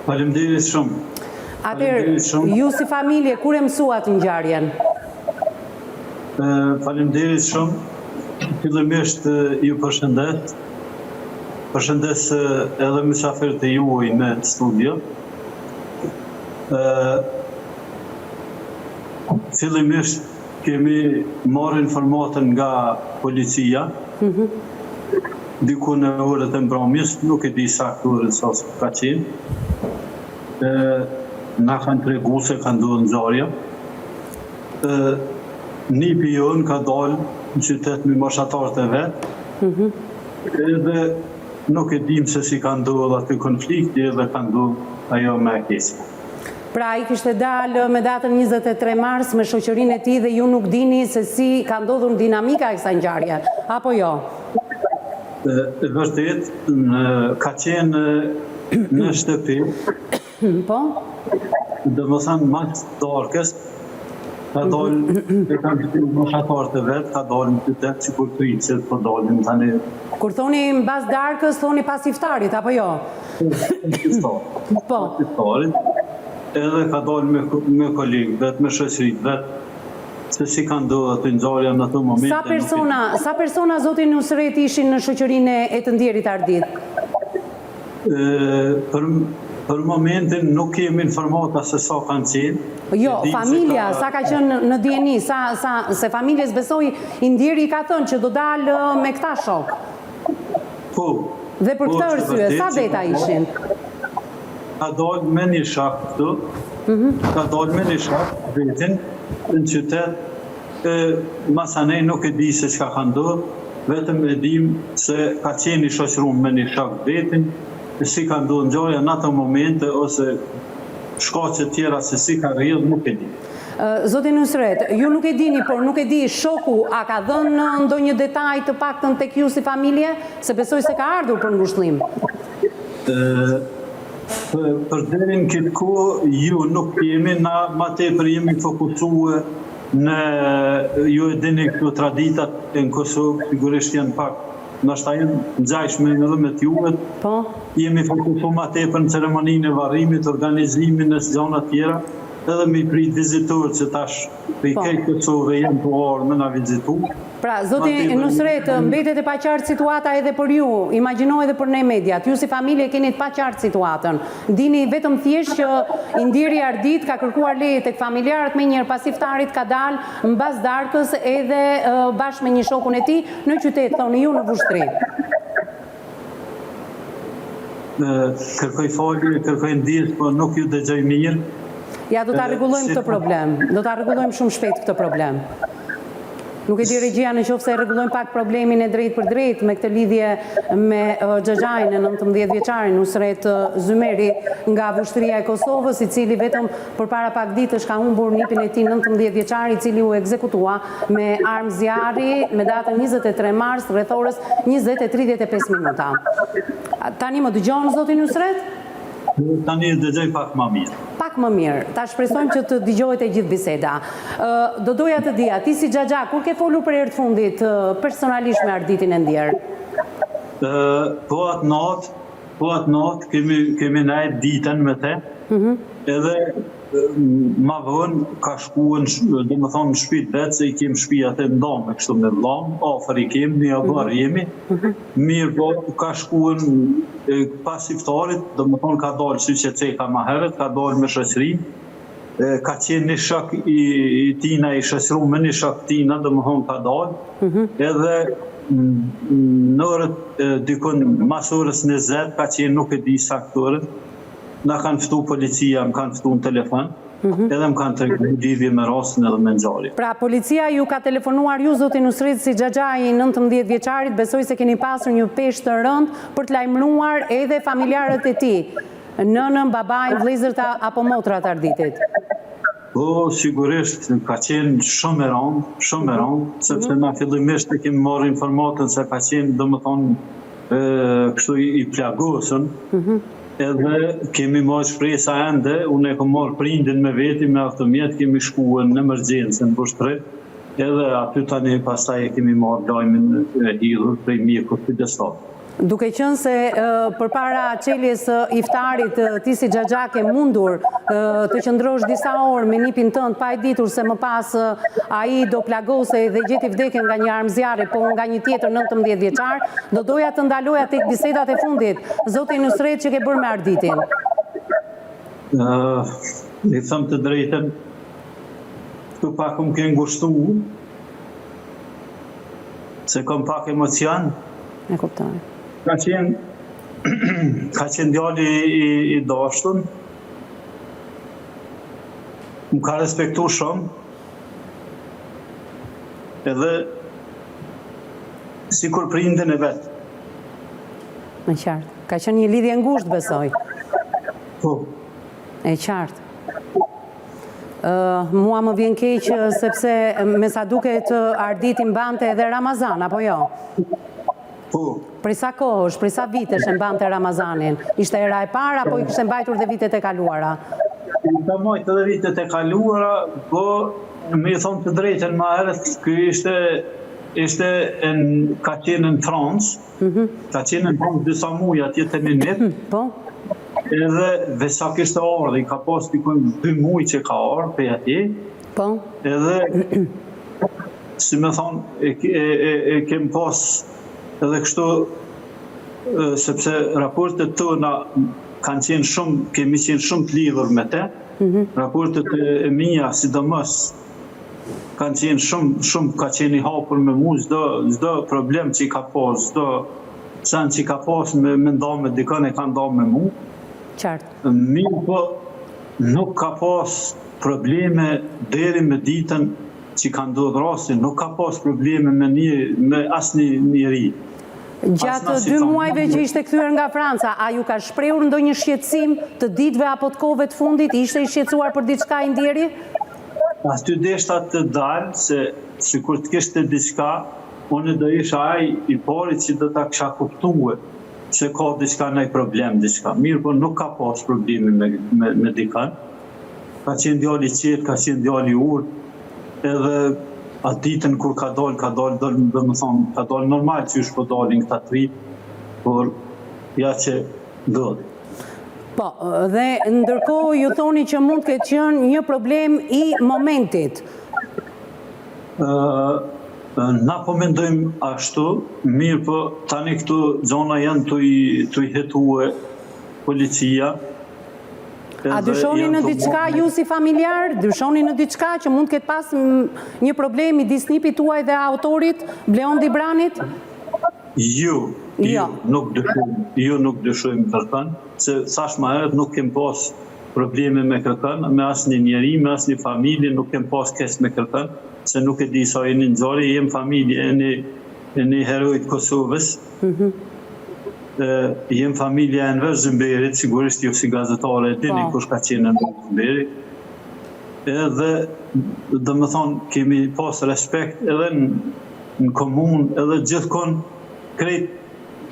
Faleminderit shumë. Atëherë, ju si familje, kur e mësuat ngjarjen? Faleminderit shumë. Fillimisht ju përshëndes. Përshëndes edhe mysafirët e juaj në studio. Fillimisht kemi marrë informatën nga policia. Mhm. Diku në orët e mbrëmjes, nuk e di saktë orën sa ka qenë. E, na kanë tregu se ka ndodhur ngjarja. E, nipi jonë ka dalë në qytet me moshatarët e vet. Mm Edhe nuk e dim se si ka ndodhur aty konflikti edhe ka ndodhur ajo më e keqe. Pra ai kishte dalë me datën 23 mars me shoqërinë e tij dhe ju nuk dini se si ka ndodhur dinamika e kësaj ngjarje, apo jo? E vërtet, ka qenë në shtëpi. Po? Domethënë, mas darkës, ka dalë, e kanë qenë moshatarët e vet, ka dalë në qytet, sikur të rinjtë që po dalin tani. Kur thoni mbas darkës, thoni pas iftarit, apo jo? Po. Pas iftarit, edhe ka dalë me, me kolegë vet, me shoqëri vet, se si ka ndodhur aty ngjarja në ato momente. Sa persona, sa persona zoti Nusret ishin në shoqërinë e të ndjerit Ardit? Për për momentin nuk kemi informata se sa kanë qenë. Jo, familja, sa ka qenë në dijeni, sa, sa, se familjes besoj i ndjeri i ka thënë që do dalë me këta shokë. Po. Dhe për po, këtë arsye, sa veta ishin? Ka dalë me një shok këtu, mhm. ka dalë me një shok, vetin, në qytet, E masanej nuk e di se çka ka ndodhë, vetëm e dim se ka qenë i shoqërum me një shok vetin, e si ka ndodhë ngjarja në ato momente ose shkaqe tjera se si ka rrjedhë nuk e di. Zoti Nusret, ju nuk e dini, por nuk e di shoku a ka dhënë ndonjë detaj të paktën tek ju si familje, se besoj se ka ardhur për ngushëllim. Për deri në këtë kohë jo nuk kemi, na ma tepër jemi fokusue Në ju e dini këto traditat e në Kosovë sigurisht janë pak ndoshta janë ngjajshme edhe me të juvet. Po. Jemi fokusu ma tepër në ceremoninë e varrimit, organizimin e gjana tjera, edhe me i prit vizitorët që tash prej po. krejt Kosove janë tu ardhë me na vizitu. Pra, zoti Nusret, mbetet e paqartë situata edhe për ju, imagjino edhe për ne mediat. Ju si familje keni të paqartë situatën. Dini vetëm thjesht që i ndjeri Ardit ka kërkuar leje tek familjarët menjëherë pas iftarit ka dalë mbas darkës edhe bashkë me një shokun e tij në qytet, thoni ju në Vushtrri. Kërkoj falje, kërkoj ndjesë, po nuk ju dëgjoj mirë. Ja, do ta rregullojmë këtë problem. Do ta rregullojmë shumë shpejt këtë problem. Nuk e di regjia në qoftë se e rregullojmë pak problemin e drejtpërdrejtë me këtë lidhje me xhaxhain e 19 vjeçarin Nusret Zymeri nga Vushtrria e Kosovës, i cili vetëm përpara pak ditësh ka humbur nipin e tij 19 vjeçar, i cili u ekzekutua me armë zjarri me datën 23 mars rreth orës 20:35 minuta. Tani më dëgjon zoti Nusret? Tani e dëgjoj pak ma mirë. Pak më mirë. Ta shpresojmë që të dëgjohet e gjithë biseda. Do doja të dija, ti si xhaxha, kur ke folur për herë të fundit personalisht me Arditin e ndjerë? Po atë natë, po atë natë kemi kemi nejt ditën me te. Mhm. Edhe ma vonë ka shku në, domethonë në shpi të vet, se i kem shpijat e ndame kështu me vllanë, afër i kem, një oborr mhm. jemi. Mhm. Mirëpo, ka shku në pas iftarit, domethonë ka dalë siç e ceka ma herët, ka dalë me shoqëri, ka qenë një shok i, i tina, i shoqëru me një shok tina, domethonë ka dalë, mm -hmm. edhe në orët dikun mas orës 20, ka qenë nuk e di saktë orën, na kanë ftu policia, më kanë ftu në telefon, Mhm. Edhe më kanë tregu lidhje me rastin edhe me ngjarjen. Pra, policia ju ka telefonuar ju, zoti Nusret, si xhaxhai i 19 vjeçarit, besoj se keni pasur një peshë të rëndë për të lajmëruar edhe familjarët e tij, nënën, babain, vëllezërit apo motrat e Arditit. Po, sigurisht, ka qenë shumë e rëndë, shumë e mhm. rëndë, sepse mhm. na fillimisht e kemi marrë informatën se ka qenë, domethënë, kështu i plagosën, edhe kemi marrë shpresa ende, unë e kom marrë prindin me veti me automjet, kemi shku në emergjencë në Vushtrri, edhe aty tani pastaj e kemi marrë lajmin e hidhur prej mjekut kujdestar. Duke qenë se përpara çeljes së iftarit ti si xhaxha ke mundur të qëndrosh disa orë me nipin tënd pa e ditur se më pas ai do plagosej dhe gjeti vdekjen nga një armë zjarri, po nga një tjetër 19 vjeçar, do doja të ndaloja tek bisedat e fundit, zoti Nusret që ke bërë me Arditin. I them të drejtën, këtu pak më ke ngushtu, se kom pak emocion. E kuptoj. Ka qenë, ka qenë djali i, i dashtun, më ka respektu shumë, edhe sikur prindin e vet. E qartë. Ka qenë një lidhje e ngushtë, besoj. Po. E qartë. Mua më vjen keq sepse me sa duket Arditi mbante edhe Ramazan, apo jo? Po. Prej sa kohësh, prej sa vitesh e mbante Ramazanin? Ishte hera e parë apo i kishte mbajtur dhe vitet e kaluara? I ka mbajt edhe vitet e kaluara, po me i thonë të drejtën ma herët, ky ishte ishte në, ka qenë në Francë, mhm. ka qenë në Francë disa muaj atje te një nip. Po. Edhe veç sa kishte ardhë, i ka pas dikun dy muaj që ka ardhë prej atje. Po. Edhe si me thonë, e, e, e, e kem pas edhe kështu sepse raportet tona kanë qenë shumë, kemi qenë shumë të lidhur me te, mm -hmm. raportet e mia, sidomos, kanë qenë shumë, shumë ka qenë i hapur me mu, çdo, çdo problem që i ka pas, çdo sen që i ka pas me, me nda me dikën e ka nda me mu. Qartë. Mirëpo, nuk ka pas probleme deri me ditën që ka ndodhë rasti, nuk ka pas probleme me, një, me asnjë njeri. Gjatë dy muajve që ishte kthyer nga Franca, a ju ka shprehur ndonjë shqetësim të ditëve apo të kohëve të fundit? Ishte i shqetësuar për diçka i ndjeri? Aty deshta të dal se sikur të kishte diçka, unë do isha ai i pari që do ta kisha kuptue se ka diçka naj problem diçka. Mirëpo nuk ka pas probleme me me, me dikën. Ka qenë djalë i qetë, ka qenë djalë i urtë, edhe atë ditën kur ka dalë, ka dalë, do, domethonë, ka dalë normal qysh po dalin këta të ri, por ja që ndodhi. Po, dhe ndërkohë ju thoni që mund të ketë qenë një problem i momentit. Na po mendojmë ashtu, mirëpo tani këto gjona janë tu i, tu i hetue policia. A dyshoni në diçka ju si familjar? Dyshoni në diçka që mund të ketë pas një problem midis nipit tuaj dhe autorit, Bleon Dibranit? Jo, jo, nuk dyshojmë, jo nuk dyshojmë për të, se thashë ma herët nuk kem pas. probleme me kërkën, me asnjë njeri, me asnjë familje, nuk kem pas keq me kërkën, se nuk e di sa jeni në ngjarje, jem familje e një, e një heroi të Kosovës. Mm -hmm. Jem familja e Enver Zymberit, sigurisht ju si gazetare e dini po. kush ka qenë Enver Zymberi. Edhe, domethonë, kemi pas respekt edhe në, në komunë, edhe gjithkun, krejt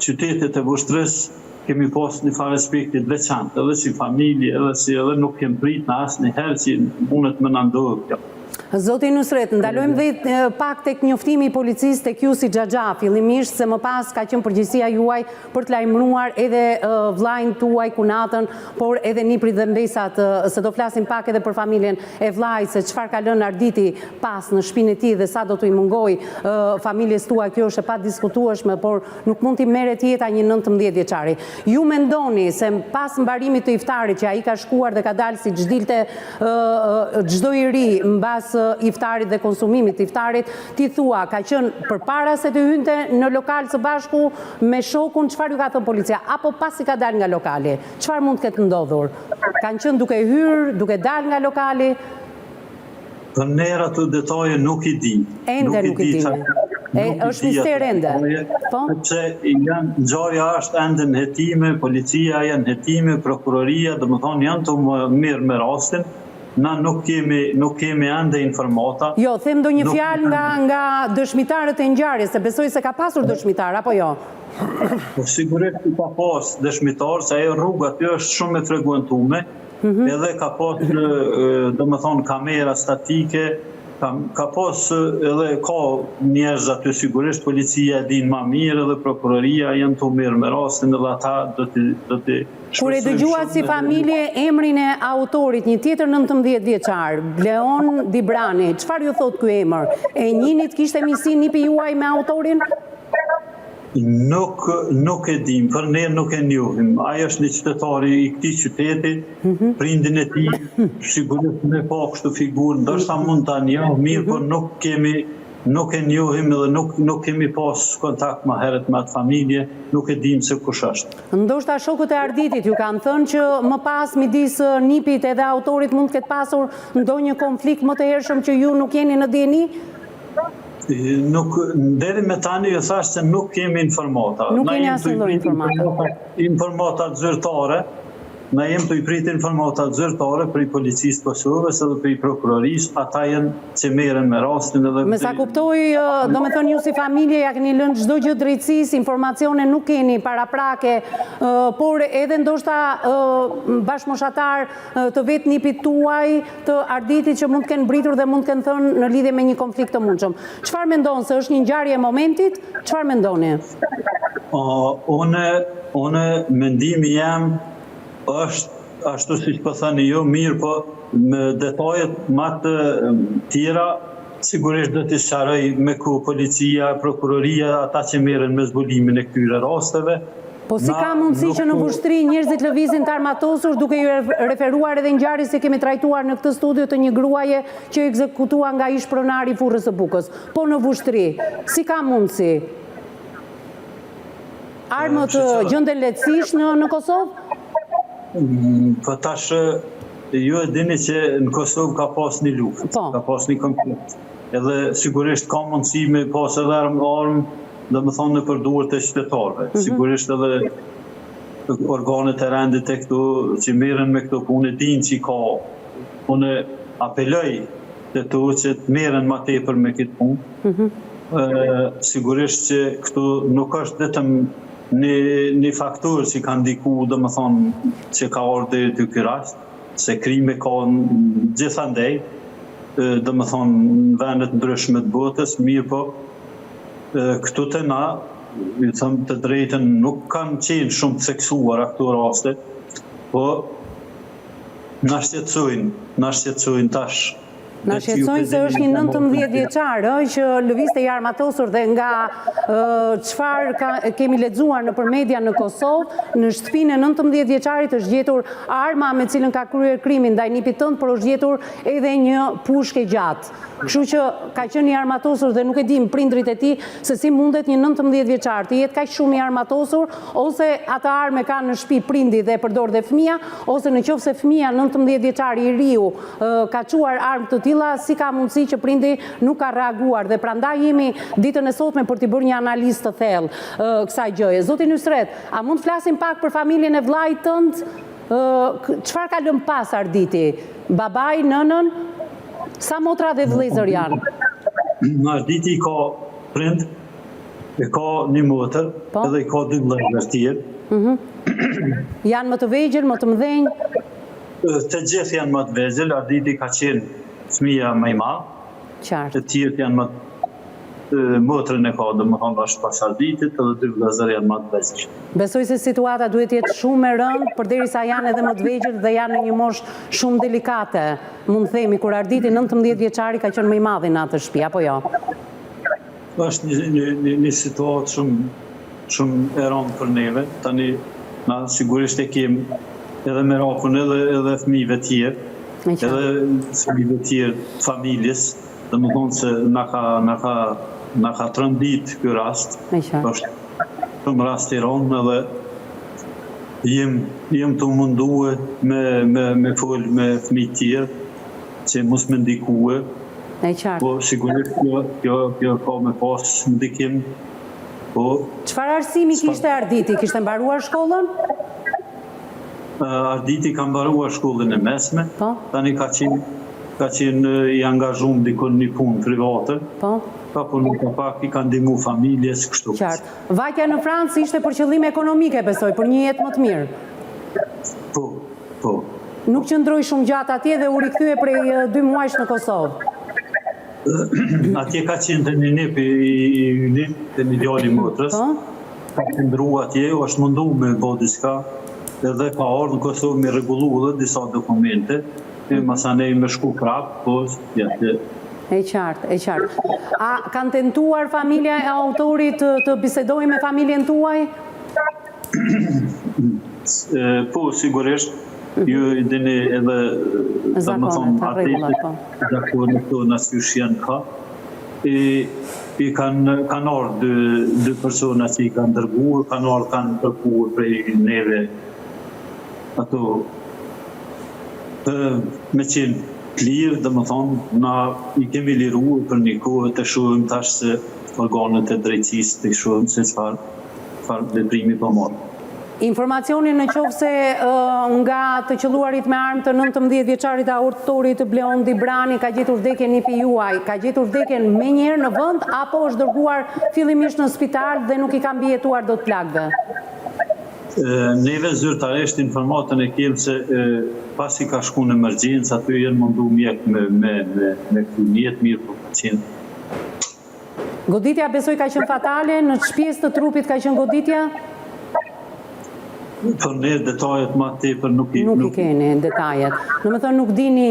qytetet e Vushtrrisë, kemi pas një farë respekti të veçantë, edhe si familje, edhe si edhe nuk kem prit në asnjëherë që mundet me na ndodhë kjo. Zoti Nusret, ndalojmë dhe pak tek njoftimi i policisë tek ju si xhaxha, fillimisht se më pas ka qenë përgjegjësia juaj për të lajmëruar edhe vllain tuaj, kunatën, por edhe niprit dhe mbesat, se do flasim pak edhe për familjen e vllait, se çfarë ka lënë Arditi pas në shpinë e tij dhe sa do t'i mungojë familjes tuaj, kjo është e padiskutueshme, por Nuk mund t'i merret jeta një 19 vjeçari. Ju mendoni se pas mbarimit të iftarit që ai ka shkuar dhe ka dalë siç dilte çdo i ri mbas iftarit dhe konsumimit të iftarit, ti thua ka qenë përpara se të hynte në lokal së bashku me shokun, çfarë ju ka thënë policia apo pasi ka dalë nga lokali? Çfarë mund të ketë ndodhur? Kanë qenë duke hyrë, duke dalë nga lokali? Për nder ato detaje nuk i di. Ende nuk i dini. E, është mister ende. Po? Sepse janë, ngjarja është ende në hetime, policia janë në hetime, prokuroria, domethonë janë tu u marrë me rastin, na nuk kemi, nuk kemi ende informata. Jo, them ndonjë fjalë nga, nga dëshmitarët e ngjarjes, se besoj se ka pasur dëshmitarë, apo jo? Po sigurisht ka pas dëshmitarë, se ajo rrugë aty është shumë e frekuentume, Mhm. Edhe ka pas, domethonë, kamera statike, ka, ka pas edhe ka njerëz aty sigurisht, policia e din ma mirë edhe prokuroria janë tu u marrë me rastin edhe ata do t'i do t'i Kur e dëgjuat si familje emrin e autorit, një tjetër 19 vjeçar, Bleon Dibrani, çfarë ju thotë ky emër? E njinit kishte miqësi nipi juaj me autorin? Nuk nuk e dim, për ne nuk e njohim. Ai është një qytetar i këtij qyteti, mhm. prindin e tij sigurisht me pa kështu figurë, ndoshta mund ta njoh, mirë, por mhm. nuk kemi nuk e njohim edhe nuk nuk kemi pas kontakt më herët me atë familje, nuk e dim se kush është. Ndoshta shokët e Arditit ju kanë thënë që më pas midis nipit edhe autorit mund të ketë pasur ndonjë konflikt më të hershëm që ju nuk jeni në dijeni? Nuk, deri me tani ju thash se nuk kemi informata. Nuk keni asnjë lloj informate. Informatat zyrtare, na jem tu i prit informatat zyrtare prej policisë të Kosovës edhe prej prokurorisë, ata janë që merren me rastin edhe... Me sa kuptoj, domethënë ju si familje ja keni lënë çdo gjë drejtësisë, informacione nuk keni paraprake, por edhe ndoshta bashkëmoshatarë të vetë nipit tuaj, të Arditit që mund të kenë mbritur dhe mund të kenë thënë në lidhje me një konflikt të mundshëm. Çfarë mendon se është një ngjarje e momentit? Çfarë mendoni? Unë, unë mendimi jem është ashtu siç po thoni ju, mirë po me detajet ma të tjera sigurisht do t'i sqaroj me kohë policia, prokuroria, ata që merren me zbulimin e këtyre rasteve. Po si ka mundësi që në Vushtrri njerëzit lëvizin të armatosur duke iu referuar edhe ngjarjes që kemi trajtuar në këtë studio të një gruaje që u ekzekutua nga ish pronari i furrës së bukës. Po në Vushtrri, si ka mundësi? Armët gjenden lehtësisht në në Kosovë? Po tash ju e dini që në Kosovë ka pas një luftë, po. ka pas një konflikt. Edhe sigurisht ka mundësi me pas edhe armë, armë domethonë nëpër duart e qytetarëve. Mhm. Sigurisht edhe organet e rendit e këtu që merren me këto punë dinë që ka. Unë apeloj te to që të merren ma tepër me këtë punë. Mhm. Sigurisht që këtu nuk është vetëm një, një faktor që ka ndiku, domethonë, që ka ardhur deri te ky rast, se krime ka gjithandej, domethonë, në vende të ndryshme të botës, mirëpo, Këtu te na, ju them të drejtën, nuk kanë qenë shumë të theksuara këto raste, po na shqetësojnë, na shqetësojnë tash. Na shqetësojnë se është një 19 vjeçar, ë, që lëvizte i armatosur dhe nga çfarë kemi lexuar nëpër media në Kosovë, në shtëpinë e 19 vjeçarit është gjetur arma me cilën ka kryer krimin ndaj nipit tënd, por është gjetur edhe një pushkë e gjatë. Kështu që ka qenë i armatosur dhe nuk e dimë prindërit e tij se si mundet një 19 vjeçar të jetë kaq shumë i armatosur ose atë armë e ka në shtëpi prindi dhe e përdor dhe fëmija, ose në qoftë se fëmija 19 vjeçar i riu ka çuar armë të tilla, si ka mundësi që prindi nuk ka reaguar dhe prandaj jemi ditën e sotme për t'i bërë një analizë të thellë kësaj gjëje. Zoti Nysret, a mund të flasim pak për familjen e vëllait tënd? Çfarë ka lënë pas Arditi? Babai, nënën? Sa motra dhe vëllezër janë? Arditi i ka prind, e ka një motër, po. edhe i ka dy vëllezër tjerë. Mhm. Janë më të vegjël, më të mëdhenj? Të gjithë janë më të vegjël, Arditi ka qenë fëmija më i madh. Qartë. Të tjerët janë më motrën e ka, domethënë është pas Arditit, edhe dy vëllezër janë më të vegjël. Besoj se situata duhet të jetë shumë e rëndë, përderisa janë edhe më të vegjël dhe janë në një moshë shumë delikate, mund të themi, kur Arditi 19 vjeçari ka qenë më i madhi në atë shtëpi, apo jo? Është një, një, një, një situatë shumë, shumë e rëndë për neve. Tani, na sigurisht e kem edhe merakun edhe, edhe fëmijëve tjerë, edhe fëmijëve tjerë të familjes, Domethënë se na ka na ka na ka trondit ky rast. Është shumë rast i rëndë edhe jem jem tu u mundue me me me fol me fëmijë tjerë që mos me ndikue. E qartë. Po sigurisht kjo kjo kjo ka me pas ndikim. Po Çfarë arsimi kishte Arditi? Kishte mbaruar shkollën? Arditi ka mbaruar shkollën e mesme. Po. Tani ka qenë ka qenë i angazhum dikun në një punë private. Po. Ka punu ka pak, i ka ndihmu familjes, kështu. Qartë. Vajtja në Francë ishte për qëllime ekonomike, besoj, për një jetë më të mirë. Po, po. Nuk qëndroi shumë gjatë atje dhe u rikthye prej dy muajsh në Kosovë. Atje ka qenë te një nip i yni, te një djalë i motrës. Po. Ka qëndru atje, është mundu me bo diçka, edhe ka ardhë në Kosovë me rregullu edhe disa dokumente, e masanej me shku prapë, po, ja, që... E qartë, e qartë. A kanë tentuar familja e autorit të, të bisedojë me familjen tuaj? Po, sigurisht, ju i dini edhe, domethënë, atë, po. zakonet tona qysh janë ka. I, i kanë kanë ardhur dy dy persona që i kanë dërguar, kanë ardhur kanë kërkuar prej neve ato të me qenë të lirë, domethënë, na i kemi liruar për një kohë të shohim tash se organet e drejtësisë të shohim se çfarë çfarë veprimi po marrin. Informacioni në qoftë se nga të qëlluarit me armë të 19 vjeçarit autorit Bleon Dibrani ka gjetur vdekjen nipi juaj, ka gjetur vdekjen menjëherë në vend apo është dërguar fillimisht në spital dhe nuk i ka mbijetuar dot plagëve? Neve zyrtarisht informatën e kem se pasi ka shku në emergjencë aty janë mundu mjekët me me me me kthy në jetë mirëpo ka qenë Goditja besoj ka qenë fatale, në ç'pjesë të trupit ka qenë goditja? Po ne detajet ma tepër nuk i... Nuk i keni detajet. Domethënë nuk dini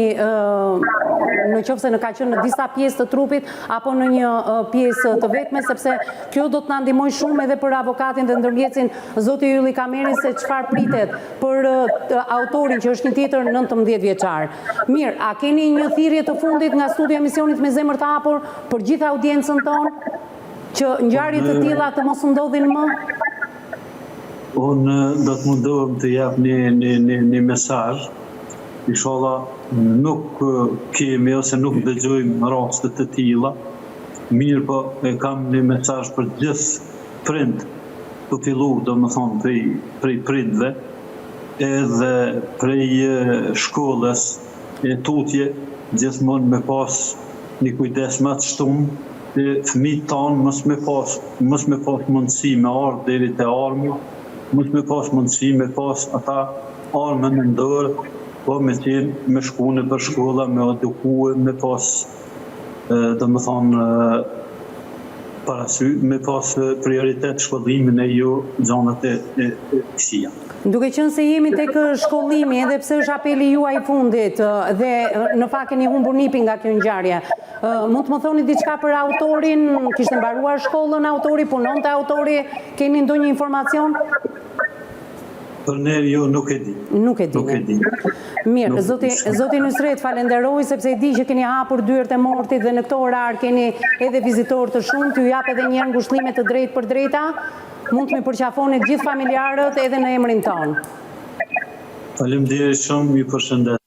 në qoftë se në ka qenë në disa pjesë të trupit apo në një pjesë të vetme, sepse kjo do të na ndihmojë shumë edhe për avokatin dhe ndërmjetësin zoti Ylli Kameri se çfarë pritet për autorin që është një tjetër 19 vjeçar. Mirë, a keni një thirrje të fundit nga studio e emisionit me zemër të hapur për gjithë audiencën tonë që ngjarje të tilla të mos ndodhin më? Unë do të mundohem të jap një një një një mesazh. Inshallah nuk kemi ose nuk dëgjojmë raste të tilla. Mirëpo e kam një mesazh për gjithë prind, tu fillu domethënë prej prej prindve edhe prej shkollës e tutje gjithmonë me pas një kujdes ma të shtum që fëmijët tanë mos me pas mos me pas mundësi me ardhë deri te arma, mos me pas mundësi me pas ata armën në dorë, po me qenë me shku nëpër shkolla, me edukue, me pas domethënë. parasysh, me pas prioritet shkollimin e jo gjanat e këqija. Duke qenë se jemi tek shkollimi, edhe pse është apeli juaj i fundit dhe në fakt keni humbur nipin nga kjo ngjarje, mund të më thoni diçka për autorin, kishte mbaruar shkollën autori, punonte autori, keni ndonjë informacion? Për ne jo nuk e di. Nuk e di. Nuk e di. Mirë, zoti zoti Nysret, falenderoj sepse e di që keni hapur dyert e mortit dhe në këtë orar keni edhe vizitorë të shumtë, ju jap edhe një herë ngushëllime të drejtpërdrejta. Mund të m'i përqafoni gjithë familjarët edhe në emrin tonë. Faleminderit shumë, ju përshëndes.